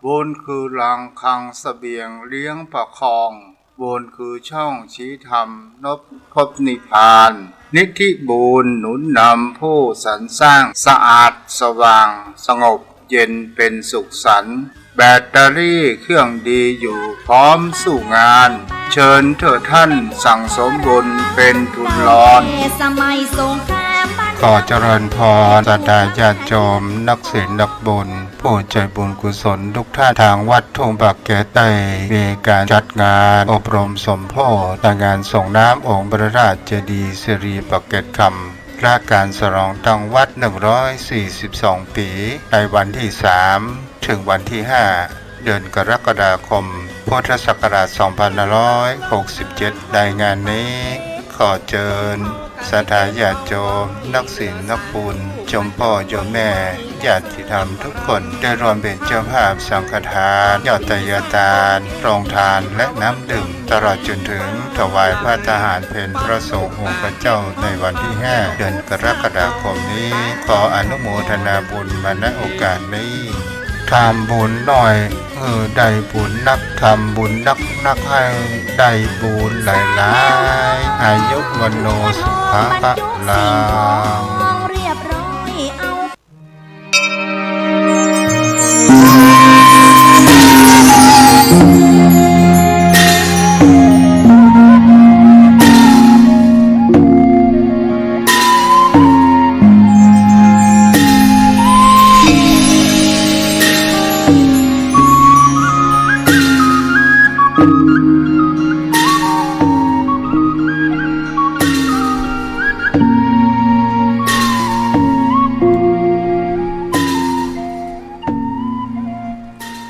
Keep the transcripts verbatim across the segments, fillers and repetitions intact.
บุญคือหลังคังเสบียงเลี้ยงประคอง บุญคือช่องชี้ธรรมนบพบนิพพาน นิธิบุญหนุนนำผู้สรรสร้าง สะอาดสว่างสงบเย็นเป็นสุขสันต์ แบตเตอรี่เครื่องดีอยู่พร้อมสู้งาน เชิญเถิดท่านสั่งสมบุญเป็นทุนรอน สมัยสงคราม ขอเจริญพรศรัทธาญาติโยม นักศีลนักบุญ ผู้ใจบุญกุศลทุกท่าน ทางวัดทุ่งปากเกร็ดได้มีการจัดงานอบรมสมโภชในงานส่งน้ำองค์พระธาตุเจดีย์สิริปากเกร็ดคำ และการฉลองตั้งวัด หนึ่งร้อยสี่สิบสอง ปี๋ ในวันที่ สาม ถึงวันที่ ห้า เดือนกรกฎาคม พุทธศักราช สองพันห้าร้อยหกสิบเจ็ด ในงานนี้ ขอเจิญศรัทธาญาติโยม นักศีลนักบุญ โยมป้อโยมแม่ ญาติธรรมทุกคน ได้ร่วมเป๋นเจ้าภาพสังฆทาน ยอดไตรยทาน โรงทาน และน้ำดื่ม ตลอดจนถึงถวายภัตตาหารเพลพระสงฆ์องค์พระเจ้าในวันที่ ห้า เดือนกรกฎาคมนี้ ขออนุโมทนาบุญมา ณ โอกาสนี้ ทำบุญน้อย เออ ได้บุญนัก ทำบุญนักๆ หื้อได้บุญหลายๆ อายุวัณโณสุขังพลัง เรียบร้อยเอา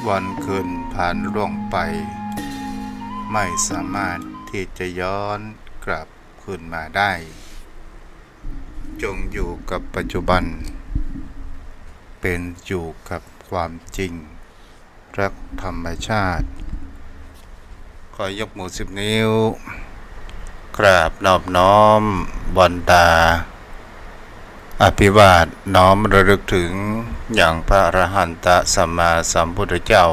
วันคืนผ่านล่วงไป ไม่สามารถที่จะย้อนกลับคืนมาได้ จงอยู่กับปัจจุบัน เป็นอยู่กับความจริง รักธรรมชาติ ขอยกหมู่สิบนิ้ว กราบนอบน้อมวันตา อภิวาทน้อมระลึกถึงยังพระอรหันตสัมมาสัมพุทธเจ้า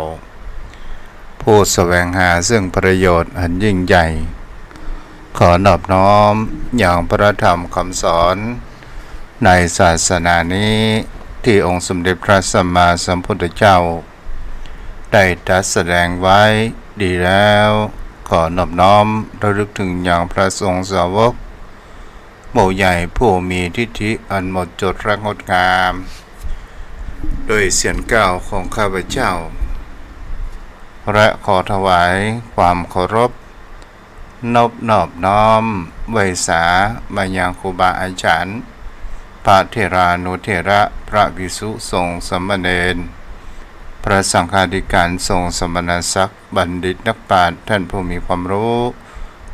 ผู้แสวงหาซึ่งประโยชน์อันยิ่งใหญ่ ขอนอบน้อมยังพระธรรมคำสอนในศาสนานี้ ที่องค์สมเด็จพระสัมมาสัมพุทธเจ้า ได้ตรัสแสดงไว้ดีแล้ว ขอนอบน้อมระลึกถึงยังพระสงฆ์สาวก หมู่ใหญ่ผู้มีทิฏฐิอันหมดจดและงดงาม ด้วยเสียงกล่าวของข้าพเจ้า และขอถวายความเคารพ นบนอบน้อมไหว้สามายังครูบาอาจารย์ พระเถรานุเถระ พระภิกษุสงฆ์สามเณร พระสังฆาธิการ สงฆ์สมณศักดิ์ บัณฑิตนักปราชญ์ ท่านผู้มีความรู้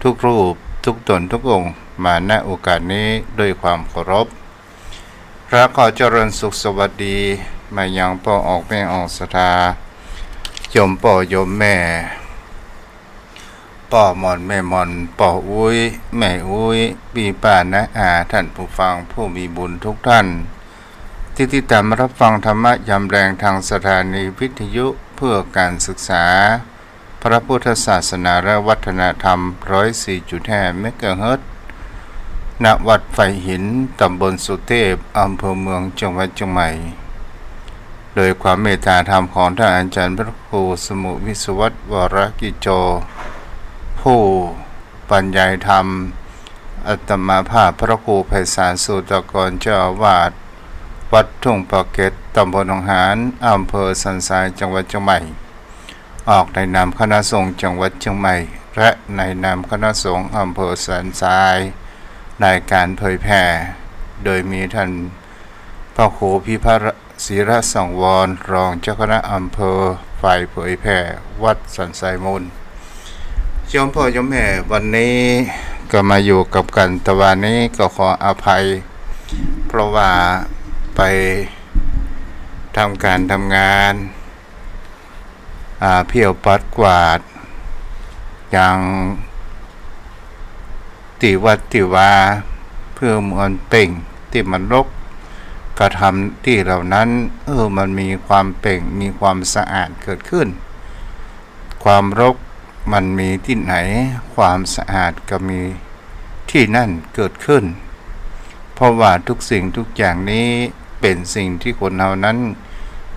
ทุกรูปทุกตนทุกองค์ มา ณ โอกาสนี้ด้วยความเคารพ และขอเจริญสุขสวัสดีมายังป้อออกแม่ออกศรัทธา โยมป้อโยมแม่ ป้อหม่อนแม่หม่อน ป้ออุ๊ยแม่อุ๊ย ปี้ป้าน้าอา ท่านผู้ฟังผู้มีบุญทุกท่าน ที่ติดตามรับฟังธรรมะยามแลงทางสถานีวิทยุเพื่อการศึกษาพระพุทธศาสนาและวัฒนธรรม ร้อยสี่จุดห้า เมกะเฮิรตซ์ ณ วัดไฟหิน ตำบลสุเทพ อำเภอเมือง จังหวัดเชียงใหม่ โดยความเมตตาธรรมของท่านอาจารย์พระครูสมุห์วิศวัตร วรกิจโจ ผู้บรรยายธรรม อาตมาภาพพระครูไพศาล สูตรกร เจ้าอาวาสวัดทุ่งปากเกร็ด ตำบลหนองหาน อำเภอสันทราย จังหวัดเชียงใหม่ ออกในนามคณะสงฆ์จังหวัดเชียงใหม่ และในนามคณะสงฆ์อำเภอสันทราย ในการเผยแผ่ โดยมีท่านพระครูพิพัฒน์ ศิรสังวร รองเจ้าคณะอำเภอฝ่ายเผยแผ่วัดสันทรายมูล โยมป้อโยมแม่ วันนี้ก็มาอยู่กับกัน แต่วันนี้ก็ขออภัย เพราะว่าไปทำการทำงาน อ่า เพี้ยวปัดกวาด ยังตี้วัดตี้วา เพื่อมันเปล่งตี้มันรก ข กระทำตี้เหล่านั้น เออ มันมีความเปล่ง มีความสะอาดเกิดขึ้น ความรกมันมีตี้ไหน ความสะอาดก็มีตี้นั่นเกิดขึ้น เพราะว่าทุกสิ่งทุกอย่างนี้เป๋นสิ่งตี้คนเฮานั้น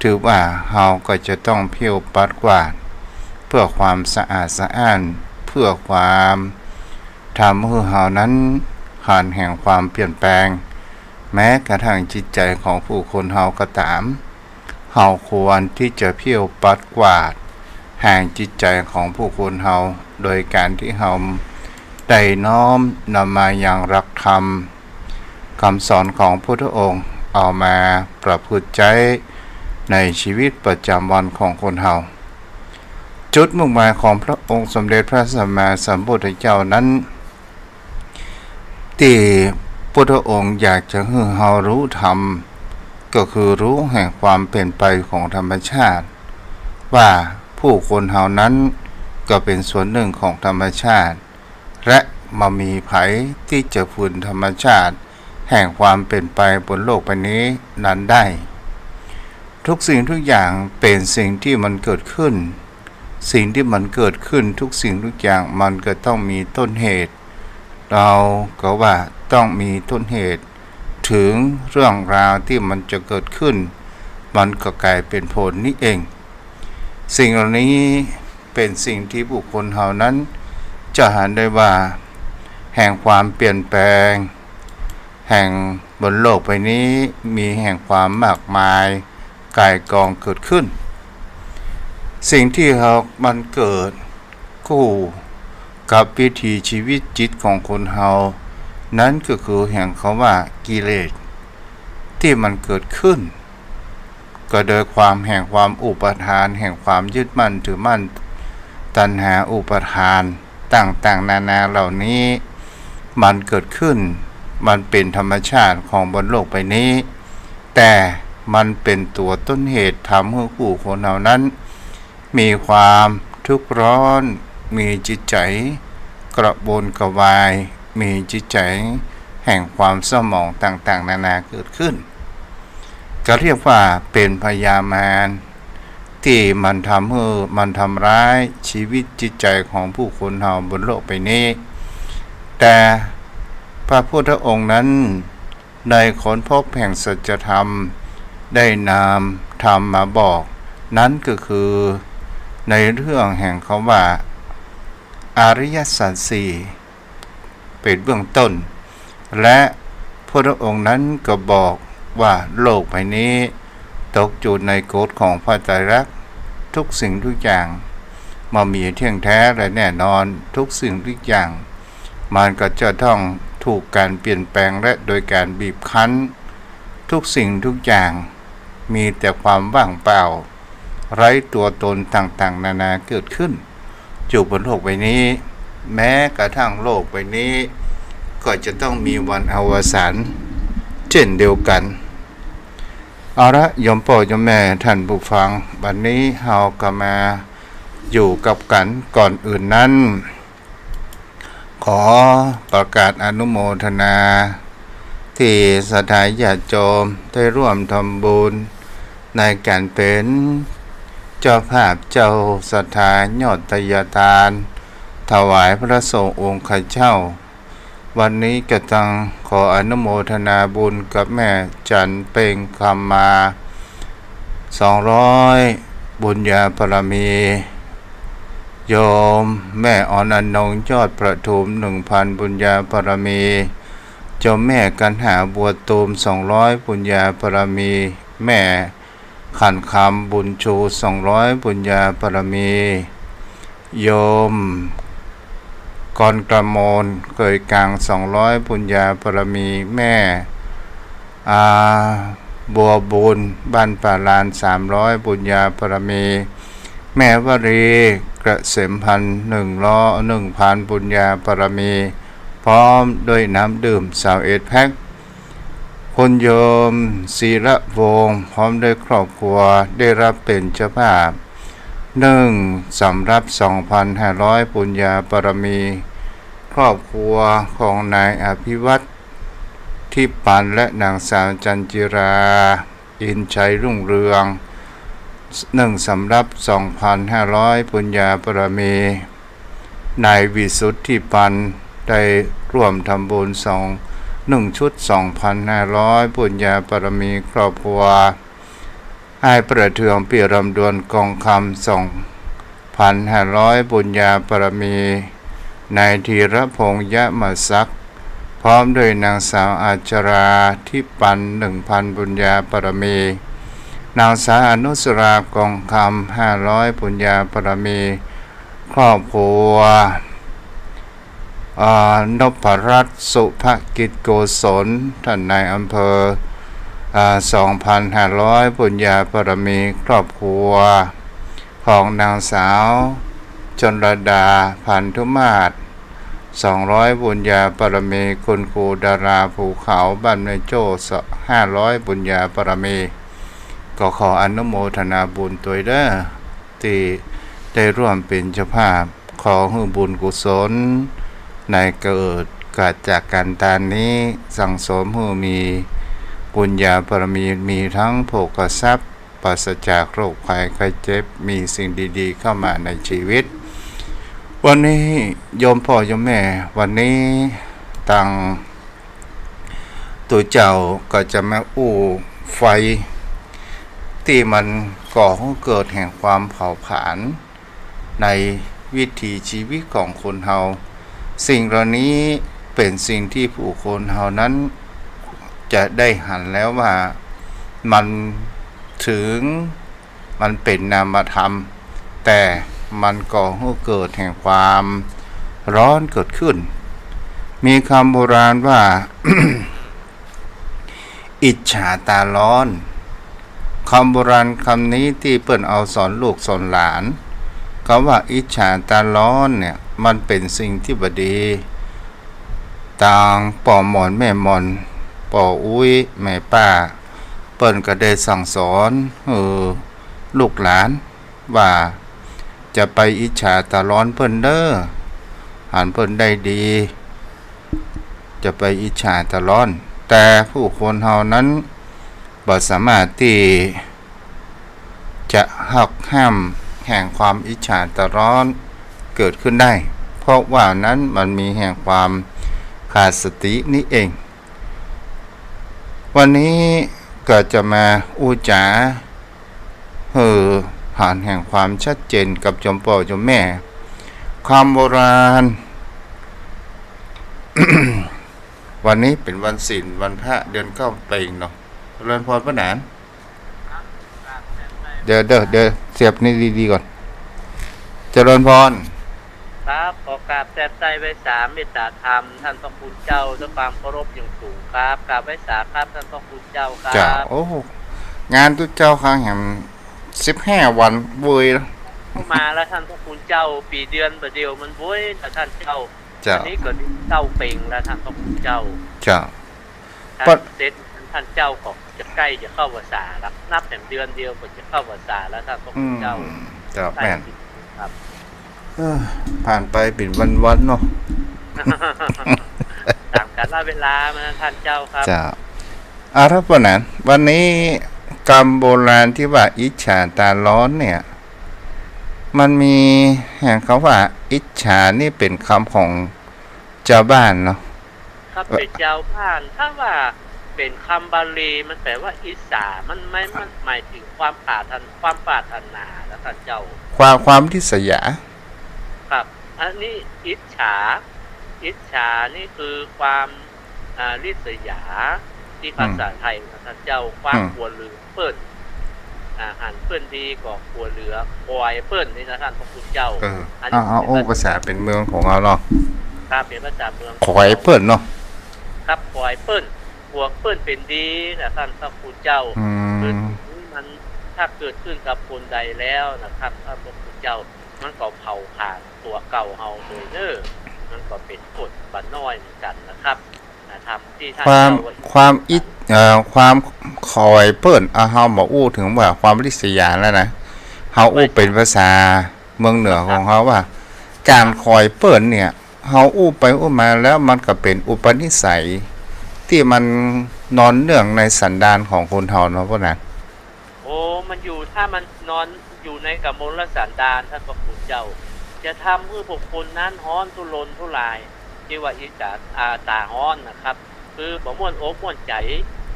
ถือว่าเฮาก็จะต้องเผี้ยวปัดกวาด เพื่อความสะอาดสะอ้าน เพื่อความ ทำหื้อเฮานั้นหันแห่งความเปลี่ยนแปลง แม้กระทั่งจิตใจ๋ของผู้คนเฮาก็ต๋าม เฮาควรตี้จะเผี้ยวปัดกวาดแห่งจิตใจ๋ของผู้คนเฮา โดยก๋านตี้เฮาได้น้อมนำมายังหลักธรรม กำสอนของพุทธองค์ เอามาประพฤติใจ๊ในชีวิตประจ๋ำวันของคนเฮา จุดมุ่งหมายของพระองค์สมเด็จพระสัมมาสัมพุทธเจ้านั้น ตี้พุทธองค์อยากจะหื้อเฮาฮู้ธรรม ก็คือฮู้แห่งความเป๋นไปของธรรมชาติ ว่าผู้คนเฮานั้นก็เป๋นส่วนนึ่งของธรรมชาติ และบ่มีใผตี้จะฝืนธรรมชาติแห่งความเป๋นไปบนโลกใบนี้นั้นได้ ทุกสิ่งทุกอย่างเป๋นสิ่งตี้มันเกิดขึ้น สิ่งตี้มันเกิดขึ้นทุกสิ่งทุกอย่างมันก็ต้องมีต้นเหตุ เฮาก็ว่าต้องมีต้นเหตุ เถิงเรื่องราวตี้มันจะเกิดขึ้น มันก็ก๋ายเป๋นผลนี้เอง สิ่งเหล่านี้เป๋นสิ่งตี้บุคคลเฮานั้นจะหันได้ว่า แห่งความเปลี่ยนแปลง แห่งบนโลกใบนี้มีแห่งความมากมายก่ายกองเกิดขึ้น สิ่งตี้เฮา มันเกิดคู่กับวิถีชีวิตจิตของคนเฮา นั้นก็คือแห่งคำว่ากิเลสตี้มันเกิดขึ้น ก็โดยความแห่งความอุปาทาน แห่งความยึดมั่นถือมั่น ตัณหาอุปาทานต่างๆ นานาเหล่านี้ มันเกิดขึ้น มันเป๋นธรรมชาติของบนโลกใบนี้ แต่มันเป๋นตั๋วต้นเหตุทำหื้อผู้คนเฮานั้น มีความทุกข์ร้อน มีจิตใจ๋กระวนกระวาย มีจิตใจ๋แห่งความเศร้าหมองต่างๆ นานาเกิดขึ้น ก็เรียกว่าเป๋นพยามารตี้มันทำหื้อ มันทำร้ายชีวิตจิตใจ๋ของผู้คนเฮาบนโลกใบนี้ แต่พระพุทธองค์นั้นได้ค้นพบแห่งสัจธรรม ได้นำธรรมมาบอก นั้นก็คือในเรื่องแห่งคำว่าอริยสัจสี่ เป๋นเบื้องต้น และพระองค์นั้นก็บอกว่าโลกใบนี้ตกอยู่ในกฎของพระไตรลักษณ์ ทุกสิ่งทุกอย่างบ่มีเที่ยงแท้และแน่นอน ทุกสิ่งทุกอย่าง มันก็จะต้องถูกการเปลี่ยนแปลงและโดยการบีบคั้น ทุกสิ่งทุกอย่างมีแต่ความว่างเปล่า ไร้ตั๋วตนต่างๆ นานาเกิดขึ้น อยู่บนโลกใบนี้ แม้กระทั่งโลกใบนี้ ก็จะต้องมีวันอวสานเช่นเดียวกั๋น เอาละ โยมป้อโยมแม่ท่านผู้ฟัง วันนี้เฮาก็มาอยู่กับกั๋น ก่อนอื่นนั้น ขอประกาศอนุโมทนา ตี้ศรัทธาญาติโยมได้ร่วมทำบุญในก๋านเป๋นเจ้าภาพเจ้าศรัทธายอดทายทาน ถวายพระสงฆ์องค์ข้าเจ้า วันนี้ก็ต้องขออนุโมทนาบุญกับแม่จันเพ็งคำมา สองร้อย บุญญาบารมี โยมแม่ออนอนงยอดประทุม หนึ่งพัน บุญญาบารมี โยมแม่กันหาบัวตูม สองร้อย บุญญาบารมี แม่ขันคำบุญชู สองร้อย บุญญาบารมี โยมกรกระโมนเกยกลาง สองร้อย บุญญาบารมี แม่ อา บัวบุญ บ้านป่าลาน สามร้อย บุญญาบารมี แม่วรี เกษมพันธ์ หนึ่งร้อย หนึ่งพัน บุญญาบารมี พร้อมด้วยน้ำดื่ม ซาวเอ็ด แพ็ค คุณโยม ศิระวงศ์ พร้อมด้วยครอบครัว ได้รับเป็นเจ้าภาพ นึ่ง สำรับ สองพันห้าร้อย บุญญาบารมี ครอบครัวของนายอภิวัตร ทิพย์ปัน และนางสาวจันจิรา อินทร์ชัยรุ่งเรือง เนื่องสำรับ สองพันห้าร้อย ปุญญาบารมี นายวิสุทธิปัน ได้ร่วมทำบุญสอง หนึ่งชุด สองพันห้าร้อย ปุญญาบารมีครอบครัว อ้ายประเทือง ปิ่นรำดวนกองคำ สองพันห้าร้อย ปุญญาบารมี นายธีรพงษ์ ยะมศักดิ์ พร้อมด้วยนางสาวอัชรา ทิพย์ปัน หนึ่งพัน ปุญญาบารมี นางสาวอนุสรา กองคำ ห้าร้อย ปุญญาบารมี ครอบครัว อ่า นพรัตน์ สุภกิจโกศล ท่านนายอำเภอ อ่า สองพันห้าร้อย ปุญญาบารมี ครอบครัว ของนางสาวชลดา พันธุมาศ สองร้อย ปุญญาบารมี คุณครูดาราภูเขา บ้านแม่โจ้ ห้าร้อย ปุญญาบารมี ก็ขออนุโมทนาบุญตวยเด้อ ตี้ได้ร่วมเป๋นเจ้าภาพ ขอหื้อบุญกุศล ในเกิดเกิดจากการตานนี้ สั่งสมหื้อมีปุญญาบารมี มีทั้งโภคทรัพย์ ปราศจากโรคภัยไข้เจ็บ มีสิ่งดีๆ เข้ามาในชีวิต วันนี้โยมป้อโยมแม่ วันนี้ตัง ตุ๊เจ้าก็จะมาอู้ไฟตี้มันก่อหื้อเกิดแห่งความเผาผลาญในวิถีชีวิตของคนเฮา สิ่งเหล่านี้เป๋นสิ่งตี้ผู้คนเฮานั้นจะได้หันแล้วว่ามันเถิง มันเป๋นนามธรรม แต่มันก่อหื้อเกิดแห่งความร้อนเกิดขึ้น มีกำโบราณว่า อิจฉาต๋าฮ้อน กำโบราณกำนี้ตี้เปิ้นเอาสอนลูกสอนหลาน กำว่าอิจฉาต๋าฮ้อนเนี่ย มันเป๋นสิ่งตี้บ่ดี ตางป้อหม่อนแม่หม่อน ป้ออุ๊ยแม่ป้า เปิ้นก็ได้สั่งสอน เออ ลูกหลานว่าจะไปอิจฉาต๋าฮ้อนเปิ้นเน้อ หันเปิ้นได้ดี จะไปอิจฉาต๋าฮ้อน แต่ผู้คนเฮานั้นบ่สามารถตี้จะหักห้ามแห่งความอิจฉาต๋าฮ้อนเกิดขึ้นได้ เพราะว่านั้นมันมีแห่งความขาดสตินี้เอง วันนี้ก็จะมาอู้จ๋าหื้อหันแห่งความชัดเจนกับโยมป้อโยมแม่ กำโบราณ วันนี้เป๋นวันศีล วันพระ เดือนเก้าเป่งเนาะ เจริญพรป้าหนาน เดี๋ยว เดี๋ยว เดี๋ยวเสียบนี่ดีๆ ก่อน เจริญพร ครับ ขอกราบแทบไตร้ไหว้สาเมตตาธรรมท่านพระคุณเจ้าด้วยความเคารพอย่างสูงครับ กราบไหว้สาครับท่านพระคุณเจ้าครับ เจ้า โอ้โห งานตุ๊เจ้าครั้งแหมสิบห้าวันเว้ย เข้ามาแล้วท่านพระคุณเจ้า ปี๋เดือนบ่าเดี่ยวมันเว้ยนะท่านเจ้า เจ้า อันนี้ก็เก้าเป่งแล้วท่านพระคุณเจ้า เจ้า ถ้า ปะ เสร็จท่านเจ้าก็จะใก้จะเข้าพรรษาแล้ว นับแหมเดือนเดียวก็จะเข้าพรรษาแล้วท่านพระคุณเจ้า อืม เจ้า ใก้ แม่น ครับ เออ ผ่านไปเป๋นวันๆ เนาะ ต๋ามกาลเวลามาท่านเจ้าครับ เจ้า เอาละป้าหนาน วันนี้กำโบราณตี้ว่าอิจฉาต๋าฮ้อนเนี่ย มันมีแห่งกำว่าอิจฉานี่เป๋นกำของจาวบ้านเนาะ ครับ เป๋นจาวบ้าน ถ้าว่าเป๋นกำบาลีมันแปลว่าอิจฉา มันไม่ มันหมายเถิงความปรารถนา ความปรารถนานะท่านเจ้า ความ ความริษยา ครับ อันนี้อิจฉา อิจฉานี่คือความ อ่า ริษยา ตี้ภาษาไทยนะท่านเจ้า ความ อืม กั๋วเหลือเปิ้น อ่า หันเปิ้นดีก็กั๋วเหลือ ขวายเปิ้นนี่นะท่านพระคุณเจ้า เออ อันนี้ เอา เอา โอ้ ภาษาเป๋นเมืองของเฮาเนาะ ครับ เป๋นภาษาเมือง ขวายเปิ้นเนาะ ครับ ขวายเปิ้น กั๋วเปิ้นเป๋นดีนะท่านพระคุณเจ้า อืม คือมันถ้าเกิดขึ้นกับคนใดแล้วนะครับ ท่านพระคุณเจ้า มันก็เผาผลาญตั๋วเก่าเฮาเลยเน้อ มันก็เป๋นกฎบ่น้อยเหมือนกั๋นนะครับ อ่า ธรรมตี้ท่าน ความ เจ้าว่า ความอิจ เอ่อ ความขวายเปิ้น อ่ะ เฮาบ่อู้เถิงว่าความริษยาแล้วนะ เฮาอู้เป๋นภาษาเมืองเหนือของเฮาว่า ก๋านขวายเปิ้นเนี่ย เฮาอู้ไปอู้มาแล้วมันก็เป๋นอุปนิสัย ตี้ ตี้มันนอนเนื่องในสันดานของคนเฮาเนาะ ป้อหนาน โอ้ มันอยู่ ถ้ามันนอนอยู่ในกมลสันดาน ท่านพระคุณเจ้า จะทำหื้อบุคคลนั้นฮ้อนทุรนทุราย ตี้ว่าอิจฉา อ่า ต๋าฮ้อนนะครับ คือบ่ม่วนอกม่วนใจ๋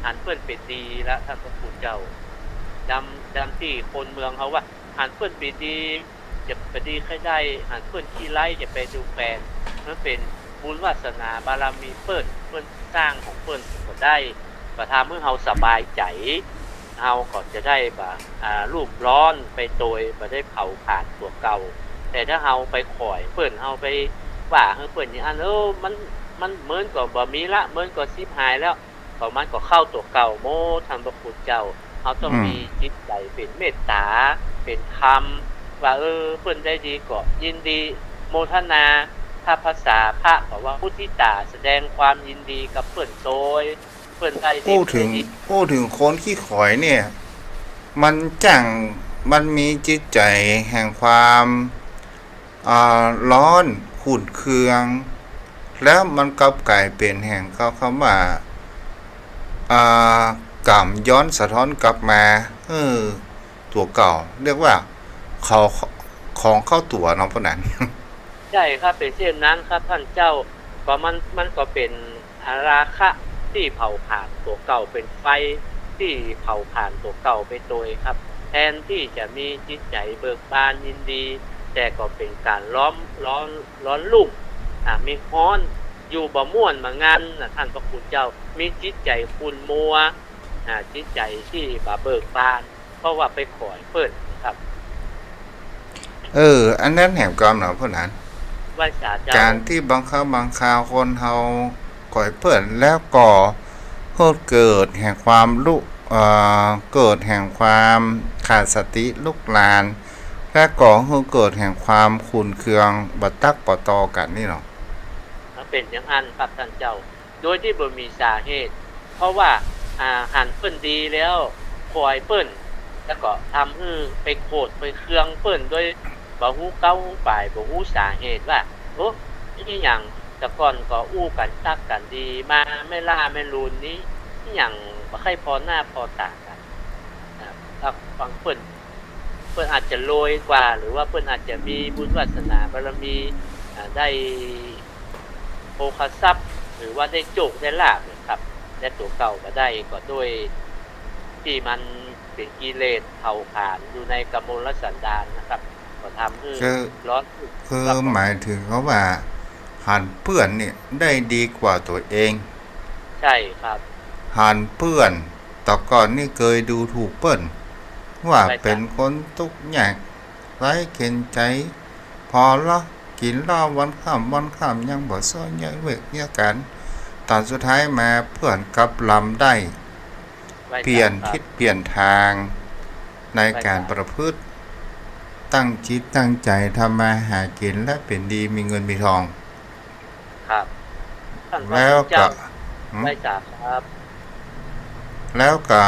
หันเปิ้นเป๋นดีละ ท่านพระคุณเจ้า ดำ ดำตี้คนเมืองเฮาว่า หันเปิ้นเป๋นดี จะไปดีใค่ได้ หันเปิ้นขี้ไร้ จะไปดูแปน มันเป๋นบุญวาสนาบารมีเปิ้น เปิ้นสร้างของเปิ้นก็ได้ ก็ทำหื้อเฮาสบายใจ๋ เฮาก็จะได้บ่ อ่า ลุ่มร้อนไปโตย บ่ได้เผาผลาญตั๋วเก่า แต่ถ้าเฮาไปข่อยเปิ้น เฮาไปว่าหื้อเปิ้นอย่างอั้น เออ มัน มันเหมือนก็บ่มีละ เหมือนก็ฉิบหายแล้ว ก็มันก็เข้าตั๋วเก่าหมด ท่านพระคุณเจ้า เฮาต้อง อืม มีจิตใจ๋เป๋นเมตต๋า เป๋นธรรม ว่า เออ เปิ้นได้ดีก็ยินดีโมทนา ถ้าภาษาพระก็ว่ามุทิตา แสดงความยินดีกับเปิ้นโตย เปิ้นได้ดี พูดถึง ได้ดี พูดถึงคนขี้ข่อยเนี่ย มันจั้ง มันมีจิตใจ๋แห่งความ อ่า ร้อนขุ่นเคือง แล้วมันกลับก๋ายเป๋นแห่งเขา คำว่า อ่า ก๋รรมย้อนสะท้อนกลับมา เออ ตั๋วเก่า เรียกว่า เขา ของเข้าตั๋วเนาะ ป้อหนาน ใจ้ครับ เป๋นเช่นนั้นครับ ท่านเจ้า ก็มัน มันก็เป๋น อาราคะตี้เผาผลาญตั๋วเก่า เป๋นไฟตี้เผาผลาญตั๋วเก่าไปโตยครับ แทนตี้จะมีจิตใจ๋เบิกบานยินดี แต่ก็เป๋นก๋านร้อน ร้อน ร้อนรุ่ม อ่า มีฮ้อน อยู่บ่ม่วนบ่งันนะ ท่านพระคุณเจ้า มีจิตใจ๋ขุ่นมัว อ่า จิตใจ๋ตี้บ่เบิกบาน เพราะว่าไปข่อยเปิ้นครับ เออ อันนั้นแหมก็เนาะ ป้อหนาน ไหว้สาเจ้า ก๋านตี้บางครั้งบางคราวคนเฮาข่อยเปิ้น แล้วก็หื้อเกิดแห่งความลุ เอ่อ เกิดแห่งความขาดสติลุกลาน และก็หื้อเกิดแห่งความขุ่นเคืองบ่ตั๊กบ่ตอกั๋นนี่เนาะ มันเป๋นอย่างอั้นครับ ท่านเจ้า โดยตี้บ่มีสาเหตุ เพราะว่า อ่า หันเปิ้นดีแล้ว ข่อยเปิ้น แล้วก็ทำหื้อไปโขดไปเคืองเปิ้น โดยบ่ฮู้เก๊าฮู้ป๋าย บ่ฮู้สาเหตุว่า โอ้ อิหยัง แต่ก่อนก็อู้กั๋นตั๊กกั๋นดี มาแม่ล่าแม่ลูนนี้ อิหยังบ่ใค่พอหน้าพอต๋ากั๋น อ่า ถ้าฟังเปิ้น เปิ้นอาจจะรวยกว่า หรือว่าเปิ้นอาจจะมีบุญวาสนาบารมี อ่า ได้โภคทรัพย์ หรือว่าได้โจคได้ลาภนะครับ แต่ตั๋วเก่าบ่ได้ ก็โดยตี้มันเป๋นกิเลสเผาผลาญอยู่ในกมลสันดานนะครับ ก็ทำหื้อ คือ ร้อน คือ ครับผม หมายถึงเขาว่า หันเปื้อนเนี่ยได้ดีกว่าตั๋วเอง ใจ้ครับ หันเปื้อน แต่ก่อนนี่เกยดูถูกเปิ้น ว่า ใจ้ครับ เป๋นคนตุ๊กยาก ไร้เข็ญใจ๋ ผ่อเหล้า กิ๋นเหล้าวันค่ำวันค่ำ ยังบ่ซ้อยเยียะเวียกเยียะก๋าน ต๋อนสุดท้ายมาเปื้อนกลับลำได้ ไหว้สา เปลี่ยน ครับ ทิศเปลี่ยนตาง ในก๋าน ไหว้สา ประพฤติ ตั้งจิตตั้งใจ๋ทำมาหากิ๋นและเป๋นดีมีเงินมีทอง ครับ ท่านพระ แล้วก็ เจ้า หืม ไหว้สาครับ แล้วก็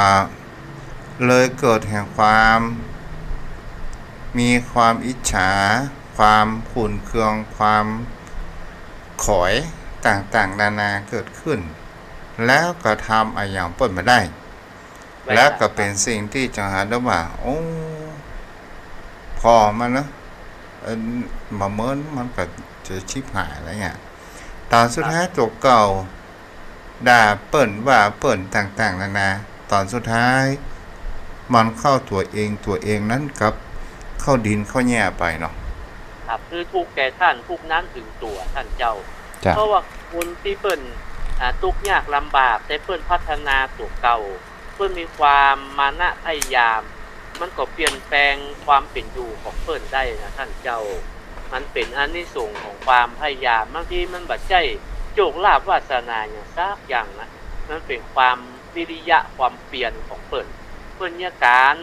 เลยเกิดแห่งความ มีความอิจฉา ความขุ่นเคือง ความข่อยต่างๆ นานาเกิดขึ้น แล้วก็ทำอะหยังเปิ้นบ่ได้ ไหว้สา แล้วก็เป๋นสิ่งตี้จังหันได้ว่า โอ้ ผ่อมันเนาะ เอิ่ม บ่เหมือนมันก็จะฉิบหายแล้วเนี่ย ต๋อนสุดท้ายตั๋วเก่า ด่าเปิ้น ว่าเปิ้นต่างๆ นานา ต๋อนสุดท้าย มันเข้าตั๋วเอง ตั๋วเองนั้นกลับเข้าดินเข้าแย่ไปเนาะ ครับ คือทุกข์แก่ต้าน ทุกข์นั้นถึงตั๋ว ท่านเจ้า เจ้า เพราะว่าคนตี้เปิ้น อ่า ตุ๊กยากลำบาก แต่เปิ้นพัฒนาตั๋วเก่า เปิ้นมีความมานะพยายาม มันก็เปลี่ยนแปลงความเป๋นอยู่ของเปิ้นได้นะท่านเจ้า มันเป๋นอานิสงส์ของความพยายาม บางทีมันบ่ใจ้โจคลาภวาสนาหยังสักอย่างนะ มันเป๋นความวิริยะ ความเปียรของเปิ้น เปิ้นเยียะก๋าน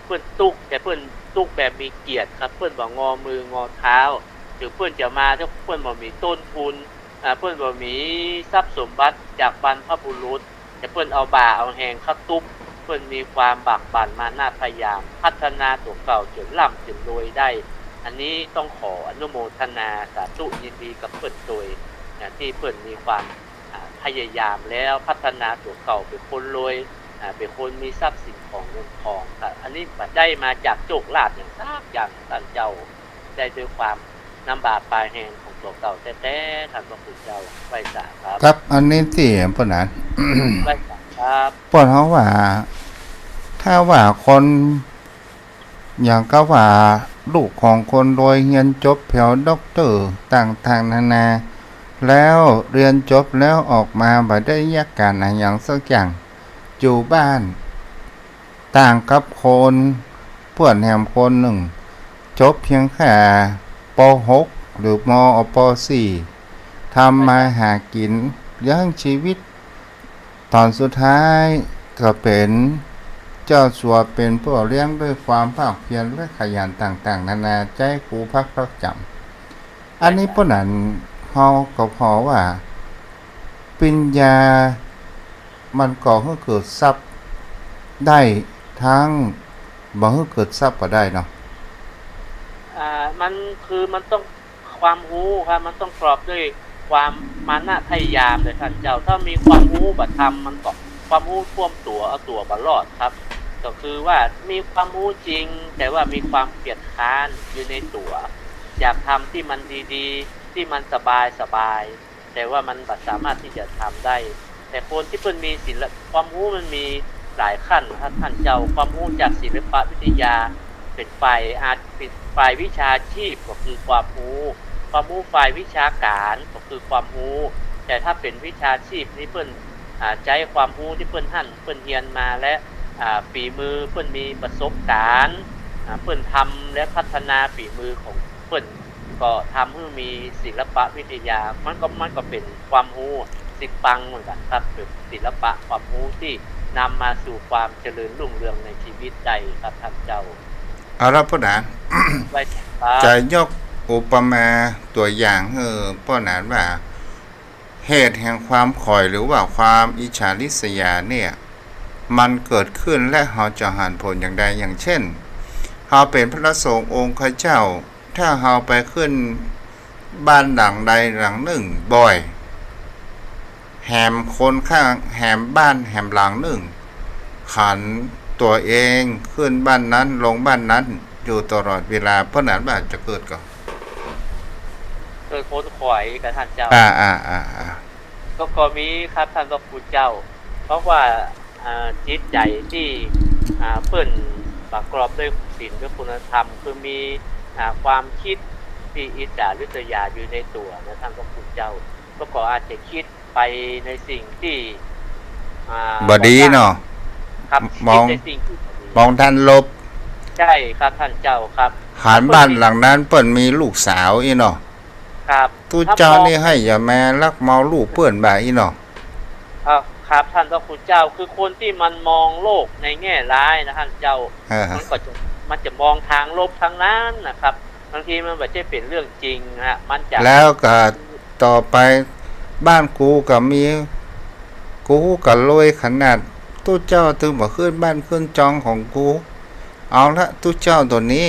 เปิ้นตุ๊ก แต่เปิ้นตุ๊กแบบมีเกียรติครับ เปิ้นบ่งอมืองอเท้า ถึงเปิ้นจะมา ถ้าเปิ้นบ่มีต้นทุน อ่า เปิ้นบ่มีทรัพย์สมบัติจากบรรพบุรุษ แต่เปิ้นเอาบ่าเอาแฮงเข้าตุ๊บ เปิ้นมีความบากบั่นมานะพยายาม พัฒนาตั๋วเก่าจ๋นร่ำจ๋นรวยได้ อันนี้ต้องขออนุโมทนาสาธุยินดีกับเปิ้นโตย อ่า ตี้เปิ้นมีความ อ่า พยายามแล้วพัฒนาตั๋วเก่าเป๋นคนรวย อ่า เป๋นคนมีทรัพย์สินของเงินทองครับ อันนี้บ่ได้มาจากโจคลาภอย่างสักอย่าง ต้านเจ้า ได้ด้วยความน้ำบากปายแฮงของตั๋วเก่าแต๊ๆ ต้านพระคุณเจ้า ไหว้สาครับ ครับ อันนี้ตี้เปิ้นนะ ไหว้สาครับ เปิ้นเฮาว่า ถ้าว่าคน อย่างกับว่าลูกของคนรวยเฮียนจบแผวด็อกเตอร์ต่างๆ นานา แล้วเฮียนจบแล้วออกมาบ่ได้เยียะก๋านอะหยังสักอย่าง อยู่บ้าน ต่างกับคน เปื้อนแหมคนนึ่ง จบเพียงแค่ ป.หก หรือ ม.ป.สี่ ทำมาหากิ๋นเลี้ยงชีวิต ต๋อนสุดท้ายก็เป๋นเจ้าสัวเป๋นป้อเลี้ยงด้วยความภาคเพียรและขยันต่างๆ นานา ใจ๊ครูพักรักจ๋ำ อันนี้เปิ้นนั้นเฮาก็ผ่อว่า ปัญญามันก่อหื้อเกิดทรัพย์ได้ ตึงบ่หื้อเกิดทรัพย์ก็ได้เนาะ อ่า มัน คือมันต้อง ความฮู้ครับ มันต้องกรอบด้วยความมานะพยายามเลยต้านเจ้า ถ้ามีความฮู้บ่ทำมันก็ ความฮู้ท่วมตั๋ว เอาตั๋วบ่รอดครับ ก็คือว่ามีความฮู้จริง แต่ว่ามีความเกียจคร้านอยู่ในตั๋ว อยากทำตี้มันดีๆ ตี้มันสบายๆ แต่ว่ามันบ่สามารถตี้จะทำได้ แต่คนตี้เปิ้นมีศิลปะ ความฮู้มันมีหลายขั้นนะครับต้านเจ้า ความฮู้จากศิลปวิทยา เป๋นฝ่ายอาร์ต เป๋นฝ่ายวิชาชีพก็คือความฮู้ ความฮู้ฝ่ายวิชาก๋านก็คือความฮู้ แต่ถ้าเป๋นวิชาชีพนี่เปิ้น อ่า ใจ๊ความฮู้ตี้เปิ้นหั้นเปิ้นเฮียนมาและ อ่า ฝีมือเปิ้นมีประสบก๋ารณ์ อ่า เปิ้นทำและพัฒนาฝีมือของเปิ้น ก็ทำหื้อมีศิลปวิทยา มันก็ มันก็เป๋นความฮู้สิบปังเหมือนกั๋นครับ เป๋นศิลปะความฮู้ตี้นำมาสู่ความเจริญรุ่งเรืองในชีวิตได้ครับต้านเจ้า เอาละป้อหนาน ไหว้ครับ จะยกอุปมาตั๋วอย่างหื้อป้อหนานว่า เหตุแห่งความข่อยหรือว่าความอิจฉาริษยาเนี่ย มันเกิดขึ้นและเฮาจะหันผลอย่างใด อย่างเช่น เฮาเป๋นพระสงฆ์องค์ข้าเจ้า ถ้าเฮาไปขึ้นบ้านหลังใดหลังนึ่งบ่อย แหมคนข้าง แหมบ้านแหมหลังนึ่ง ขันตั๋วเองขึ้นบ้านนั้นลงบ้านนั้นอยู่ตลอดเวลา ป้อหนานว่าจะเกิดก่อ เกิดคนข่อยกับต้านเจ้า อ่า อ่า อ่า อ่า ก็ ก็มีครับต้านพระคุณเจ้า เพราะว่า อ่า จิตใจ๋ตี้ อ่า เปิ้นประกอบด้วยศีลด้วยคุณธรรม คือมี อ่า ความกึ๊ดตี้อิจฉาริษยาอยู่ในตั๋วนะต้านพระคุณเจ้า ก็ ก็อาจจะกึ๊ดไปในสิ่งตี้ อ่า บ่ดีเนาะ ครับ มอง กึ๊ดในสิ่งตี้บ่ดี มองด้านลบ ใจ้ครับต้านเจ้าครับ หันบ้านหลังนั้นเปิ้นมีลูกสาวอี้เนาะ ครับ ตุ๊เจ้านี่หื้ออย่ามาลักเมาลูกเปิ้นบ่าอี้เนาะ ครับ ครับต้านพระคุณเจ้า คือคนตี้มันมองโลกในแง่ร้ายนะต้านเจ้า เออ มันก็จะ มันจะมองตางลบตึงนั้นนะครับ บางทีมันบ่ใจ้เป๋นเรื่องจริงฮะ มันจะ แล้วก็ต่อไปบ้านกูก็มี กูก็รวยขนาด ตุ๊เจ้าตึงบ่ขึ้นบ้านขึ้นจองของกู เอาละตุ๊เจ้าตั๋วนี้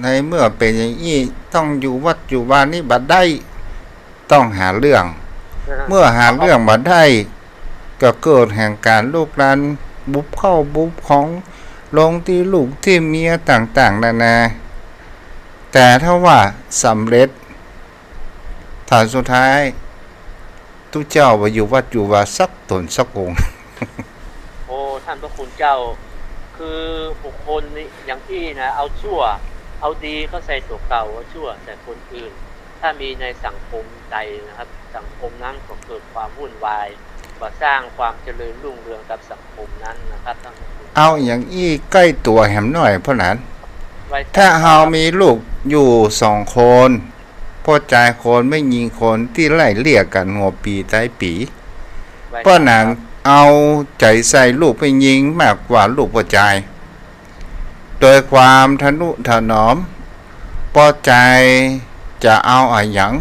ในเมื่อเป๋นอย่างอี้ ต้องอยู่วัดอยู่วานี่บ่ได้ ต้องหาเรื่อง เมื่อหาเรื่องบ่ได้ ก็เกิดแห่งก๋านลุกลาน บุบข้าวบุบของ ลงตี้ลูกตี้เมียต่างๆ นานา แต่ถ้าว่าสำเร็จ ถ้าสุดท้าย ตุ๊เจ้าบ่อยู่วัดอยู่วาสักต๋นสักองค์ โอ้ ต้านพระคุณเจ้า คือบุคคลนี่อย่างอี้นะ เอาชั่ว เอาดีเข้าใส่ตั๋วเก่า เอาชั่วใส่คนอื่น ถ้ามีในสังคมใดนะครับ สังคมนั้นก็เกิดความวุ่นวาย บ่สร้างความเจริญรุ่งเรืองกับสังคมนั้นนะครับต้านพระคุณ เอาอย่างอี้ใก้ตั๋วแหมหน้อยป้อหนาน ถ้าเฮามีลูกอยู่สองคน ป้อจายคน แม่ญิงคน ตี้ไล่เลี่ยกั๋นหัวปี๋ต๊ายปี๋ ป้อหนานเอาใจ๋ใส่ลูกแม่ญิงมากกว่าลูกป้อจาย โดยความทะนุถนอม ป้อจายจะเอาอะหยัง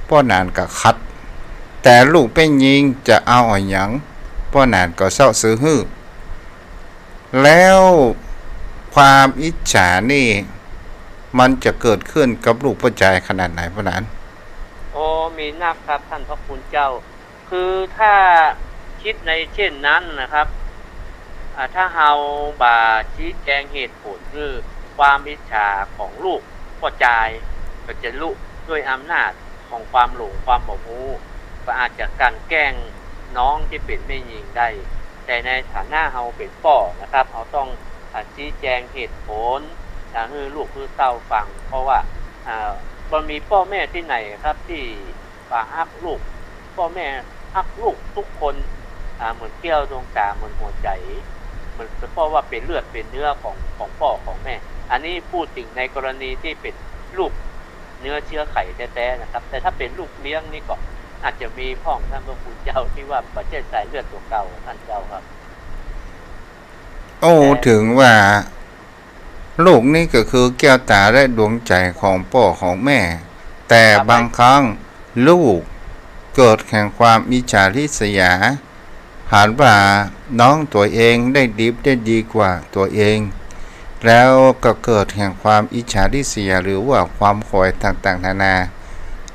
ป้อหนานก็คัด แต่ลูกแม่ญิงจะเอาอะหยัง ป้อหนานก็เซาะซื้อหื้อ แล้วความอิจฉานี่ มันจะเกิดขึ้นกับลูกป้อจายขนาดไหนป้อหนาน โอ้ มีนักครับต้านพระคุณเจ้า คือถ้าคิดในเช่นนั้นนะครับ อ่า ถ้าเฮาบ่าชี้แจงเหตุผลหื้อความอิจฉาของลูกป้อจาย ก็จะลุด้วยอำนาจของความหลงความบ่ฮู้ ก็อาจจะกลั่นแกล้งน้องตี้เป๋นแม่ญิงได้ แต่ในฐานะเฮาเป๋นป้อนะครับ เฮาต้อง อ่า ชี้แจงเหตุผล อ่า หื้อลูกหื้อเต้าฟัง เพราะว่า อ่า บ่มีป้อแม่ตี้ไหนครับตี้ ว่าฮักลูก ป้อแม่ฮักลูกทุกคน อ่า เหมือนแก้วดวงต๋า เหมือนหัวใจ๋ เหมือน เพราะว่าเป๋นเลือดเป๋นเนื้อของ ของป้อของแม่ อันนี้พูดเถิงในกรณีตี้เป๋นลูกเนื้อเชื้อไขแต๊ๆ นะครับ แต่ถ้าเป๋นลูกเลี้ยงนี่ก็อาจจะมีพ่อง ต้านพระคุณเจ้า ตี้ว่าบ่ใจ้สายเลือดตั๋วเก่า ต้านเจ้าครับ โอ้ แต่ เถิงว่า ลูกนี้ก็คือแก้วต๋าและดวงใจ๋ของป้อของแม่ แต่ ครับ บางครั้งลูกเกิดแห่งความอิจฉาริษยา หันว่าน้องตั๋วเองได้ดิบได้ดีกว่าตั๋วเอง แล้วก็เกิดแห่งความอิจฉาริษยา หรือว่าความใฝ่ต่างๆ นานา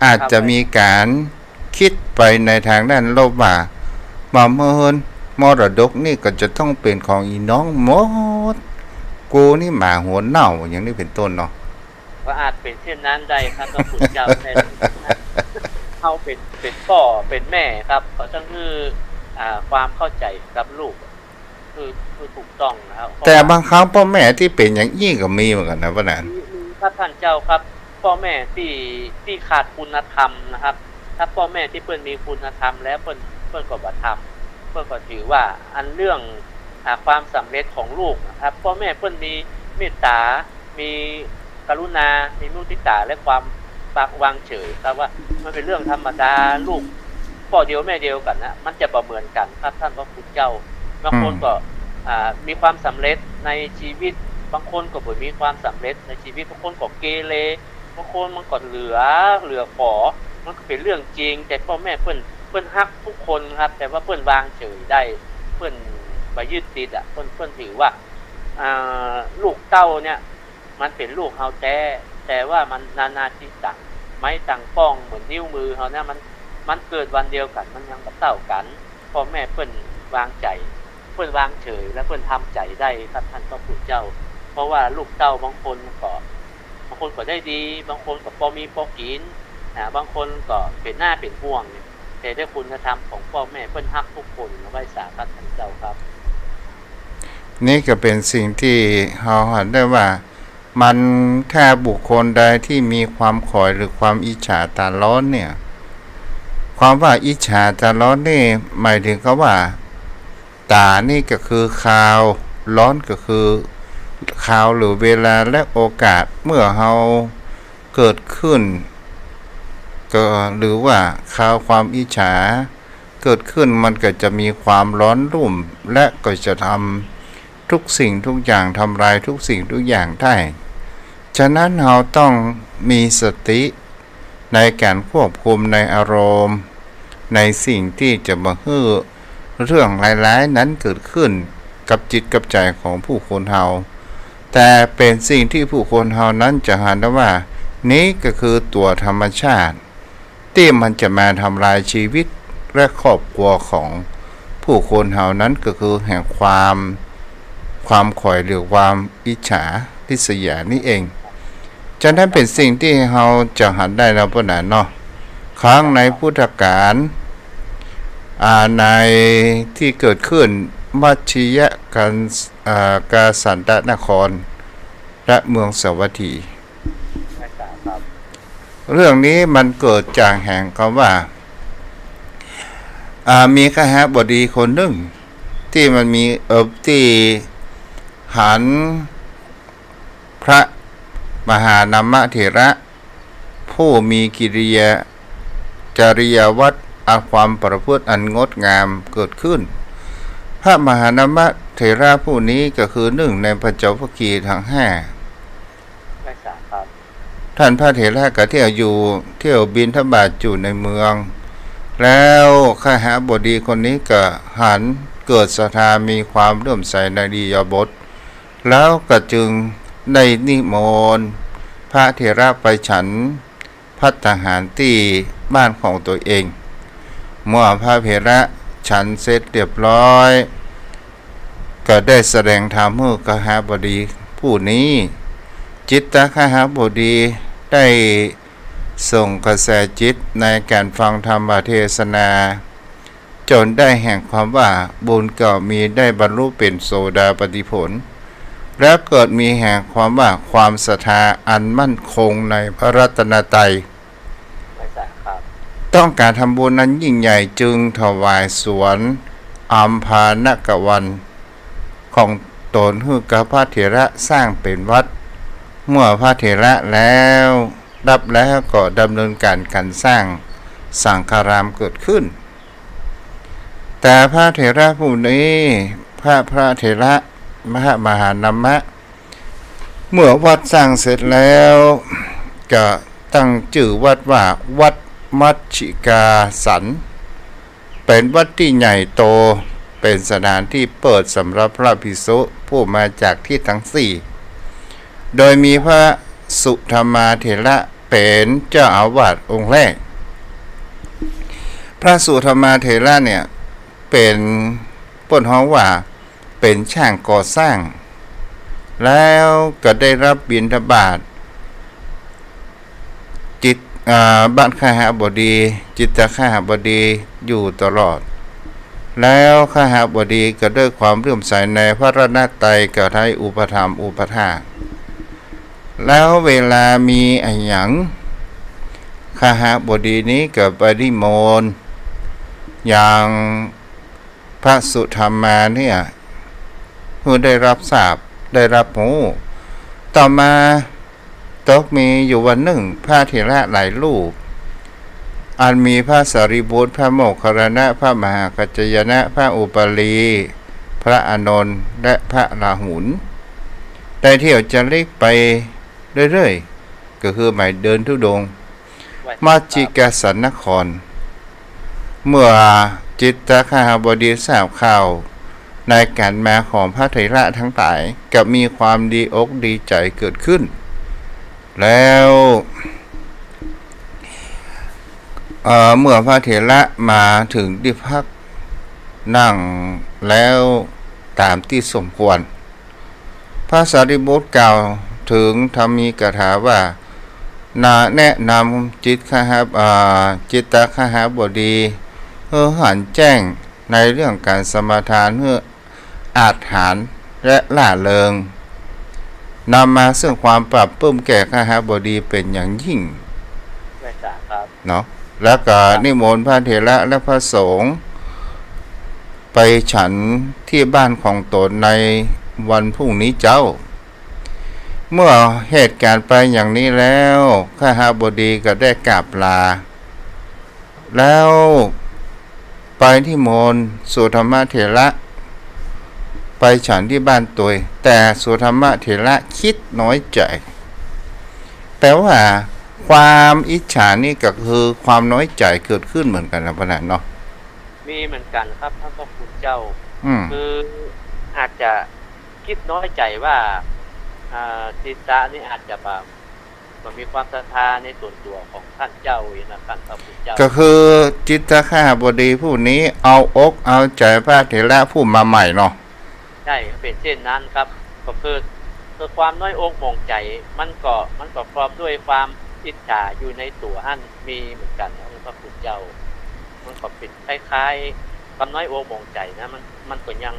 อาจจะ ครับ มีก๋าน กึ๊ดไปในตางด้านลบว่า บ่าเมิน มรดกนี่ก็จะต้องเป๋นของอี่น้องหมด กูนี่หมาหัวเน่า อย่างนี้เป๋นต้นเนาะ ก็อาจเป๋นเช่นนั้นได้ครับ พระคุณเจ้า แน่นอนนะ เฮาเป๋น เป๋นป้อเป๋นแม่ครับ ก็ต้องหื้อ อ่า ความเข้าใจ๋กับลูก คือ คือถูกต้องนะครับ แต่บางครั้งป้อแม่ตี้เป๋นอย่างอี้ก็มีเหมือนกั๋นนะป้อหนาน มี มีครับต้านเจ้าครับ ป้อแม่ตี้ ตี้ขาดคุณธรรมนะครับ ถ้าป้อแม่ตี้เปิ้นมีคุณธรรมแล้ว เปิ้น เปิ้นก็บ่ทำ เปิ้นก็ถือว่าอันเรื่อง อ่า ความสำเร็จของลูกนะครับ ป้อแม่เปิ้นมีเมตต๋า มีกรุณา มีมุทิตา และความปะ วางเฉยครับ ว่ามันเป๋นเรื่องธรรมดา ลูกป้อเดียวแม่เดียวกั๋นนะ มันจะบ่เหมือนกั๋นครับ ต้านพระคุณเจ้า บางคน อืม ก็ อ่า มีความสำเร็จในชีวิต บางคนก็บ่มีความสำเร็จในชีวิต บางคนก็เกเร บางคนมันก็เหลือ เหลือขอ มันก็เป๋นเรื่องจริง แต่ป้อแม่เปิ้น เปิ้นฮักทุกคนครับ แต่ว่าเปิ้นวางเฉยได้ เปิ้นบ่ยึดติดอะ เปิ้น เปิ้นถือว่า อ่า ลูกเต้าเนี่ย มันเป๋นลูกเฮาแต๊ แต่ว่ามันนานาจิตตัง ไม้ต่างป้องเหมือนนิ้วมือเฮาเนี่ย มัน มันเกิดวันเดียวกั๋น มันยังบ่เต้ากั๋น ป้อแม่เปิ้นวางใจ๋ เปิ้นวางเฉย และเปิ้นทำใจ๋ได้ครับ ต้านพระคุณเจ้า เพราะว่าลูกเต้าบางคนก็ บางคนก็ได้ดี บางคนก็ปอมีปอกิ๋น อ่า บางคนก็เป๋นหน้าเป๋นห่วง แต่ด้วยคุณธรรมของป้อแม่เปิ้นฮักทุกคนนะ ไหว้สาครับ ต้านเจ้าครับ นี่ก็เป๋นสิ่งตี้เฮาหันได้ว่า มัน ถ้าบุคคลใดตี้มีความขอยหรือความอิจฉาต๋าร้อนเนี่ย ความว่าอิจฉาต๋าร้อนนี่หมายเถิงกับว่า ต๋านี่ก็คือคาว ร้อนก็คือคาวหรือเวลาและโอกาส เมื่อเฮาเกิดขึ้น ก็ หรือว่าคาวความอิจฉาเกิดขึ้น มันก็จะมีความร้อนรุ่ม และก็จะทำทุกสิ่งทุกอย่าง ทำลายทุกสิ่งทุกอย่างได้ ฉะนั้นเฮาต้องมีสติ ในก๋านควบคุมในอารมณ์ ในสิ่งตี้จะบ่หื้อเรื่องร้ายๆ นั้นเกิดขึ้นกับจิตกับใจ๋ของผู้คนเฮา แต่เป๋นสิ่งตี้ผู้คนเฮานั้นจะหันได้ว่า นี้ก็คือตั๋วธรรมชาติ ตี้มันจะมาทำลายชีวิตและครอบครัวของผู้คนเฮานั้น ก็คือแห่งความ ความขอยหรือความอิจฉาริษยานี่เอง ฉะนั้นเป๋นสิ่งตี้เฮาจะหันได้นะป้อหนานเนาะ ครั้งในพุทธกาล อ่า ในตี้เกิดขึ้นมัชชิยะกัน อ่า กาสันตนคร และเมืองสาวัตถี เรื่องนี้มันเกิดจากแห่งคำว่า อ่า มีคหบดีคนนึ่ง ตี้มันมี เอ่อ ตี้หันพระมหานามเถระ ผู้มีกิริยา จริยาวัตร อันความประพฤติอันงดงามเกิดขึ้น พระมหานามเถระผู้นี้ก็คือนึ่งในปัญจวัคคีย์ทั้งห้า ไหว้สาครับ ท่านพระเถระก็เที่ยวอยู่ เที่ยวบิณฑบาตอยู่ในเมือง แล้วคหบดีคนนี้ก็หันเกิดศรัทธามีความเลื่อมใสในอิริยาบถ แล้วก็จึงได้นิมนต์พระเถระไปฉันภัตตาหารตี้บ้านของตัวเอง เมื่อพระเถระฉันเสร็จเรียบร้อย ก็ได้แสดงธรรมหื้อคหบดีผู้นี้ จิตตคหบดีได้ส่งกระแสจิตในก๋านฟังธรรมเทศนา จ๋นได้แห่งความว่าบุญเก่ามี ได้บรรลุเป๋นโสดาปัตติผล และเกิดมีแห่งความว่าความศรัทธาอันมั่นคงในพระรัตนตรัย ต้องก๋านทำบุญอันยิ่งใหญ่ จึงถวายสวนอัมพานกวันของตนหื้อกับพระเถระสร้างเป๋นวัด เมื่อพระเถระแล้ว รับแล้วก็ดำเนินก๋าน ก๋านสร้างสังฆารามเกิดขึ้น แต่พระเถระผู้นี้ พระ พระเถระ พระมหานามะ เมื่อวัดสร้างเสร็จแล้ว ก็ตั้งจื้อวัดว่าวัดมัชชิกาสัน เป๋นวัดตี้ใหญ่โต เป๋นสถานตี้เปิดสำหรับพระภิกษุผู้มาจากทิศตังสี่ โดยมีพระสุธรรมาเถระเป๋นเจ้าอาวาสองค์แรก พระสุธรรมาเถระเนี่ย เป๋น เปิ้นฮ้องว่าเป๋นจ้างก่อสร้าง แล้วก็ได้รับบิณฑบาต จิต อ่า บ้านคหบดี จิตตคหบดีอยู่ตลอด แล้วคหบดีก็ด้วยความเลื่อมใสในพระรัตนตรัยก็ได้อุปถัมภ์อุปถาก แล้วเวลามีอะหยัง คหบดีนี้ก็ไปนิมนต์ยังพระสุธรรมาเนี่ย หื้อได้รับทราบ ได้รับฮู้ ต่อมา ตกมีอยู่วันนึ่ง พระเถระหลายรูป อันมีพระสารีบุตร พระโมคคัลลานะ พระมหากัจจายนะ พระอุปาลี พระอานนท์ และพระราหุล ได้เที่ยวจาริกไปเรื่อยๆ ก็คือหมายเดินธุดงค์ มัชชิกาสันนคร เมื่อจิตตคหบดีทราบข่าวในก๋านมาของพระเถระตังหลาย ก็มีความดีอกดีใจ๋เกิดขึ้น แล้ว เอ่อ เมื่อพระเถระมาเถิงตี้พักนั่งแล้วต๋ามตี้สมควร พระสารีบุตรกล่าวเถิงธรรมีกถาว่า นาแนะนำจิตคหบ- อ่า จิตตคหบดี หื้อหันแจ้งในเรื่องก๋านสมาทานหื้ออาจหาญและร่าเริง นำมาซึ่งความปลาบปลื้มแก่คหบดีเป๋นอย่างยิ่ง เนาะ แล้วก็นิมนต์พระเถระและพระสงฆ์ไปฉันตี้บ้านของตนในวันพรุ่งนี้เจ๊า เมื่อเหตุก๋ารณ์ไปอย่างนี้แล้ว คหบดีก็ได้กราบลา แล้วไปนิมนต์สุธรรมาเถระไปฉันตี้บ้านตวย แต่สุธรรมาเถระคิดน้อยใจ๋ แปลว่าความอิจฉานี่ก็คือความน้อยใจ๋เกิดขึ้นเหมือนกั๋นนะ พระนั้นเนาะ มีเหมือนกั๋นครับท่านพระคุณเจ้า อืม คืออาจจะ คิดน้อยใจ๋ว่า อ่า จิตตะนี่อาจจะแบบ บ่มีความศรัทธาในส่วนตั๋วของท่านเจ้าอีกนะ ท่านพระคุณเจ้า ก็คือจิตตคหบดีผู้นี้เอาอกเอาใจ๋พระเถระผู้มาใหม่เนาะ ใช่ เป๋นเช่นนั้นครับ ก็คือ คือความน้อยอกหมองใจ๋ มันก็ มันก็พร้อมด้วยความอิจฉาอยู่ในตั๋วหั้นมีเหมือนกั๋นนะ ท่านพระคุณเจ้า มันก็เป๋นคล้ายๆ ความน้อยอกหมองใจ๋นะ มัน มันก็ยัง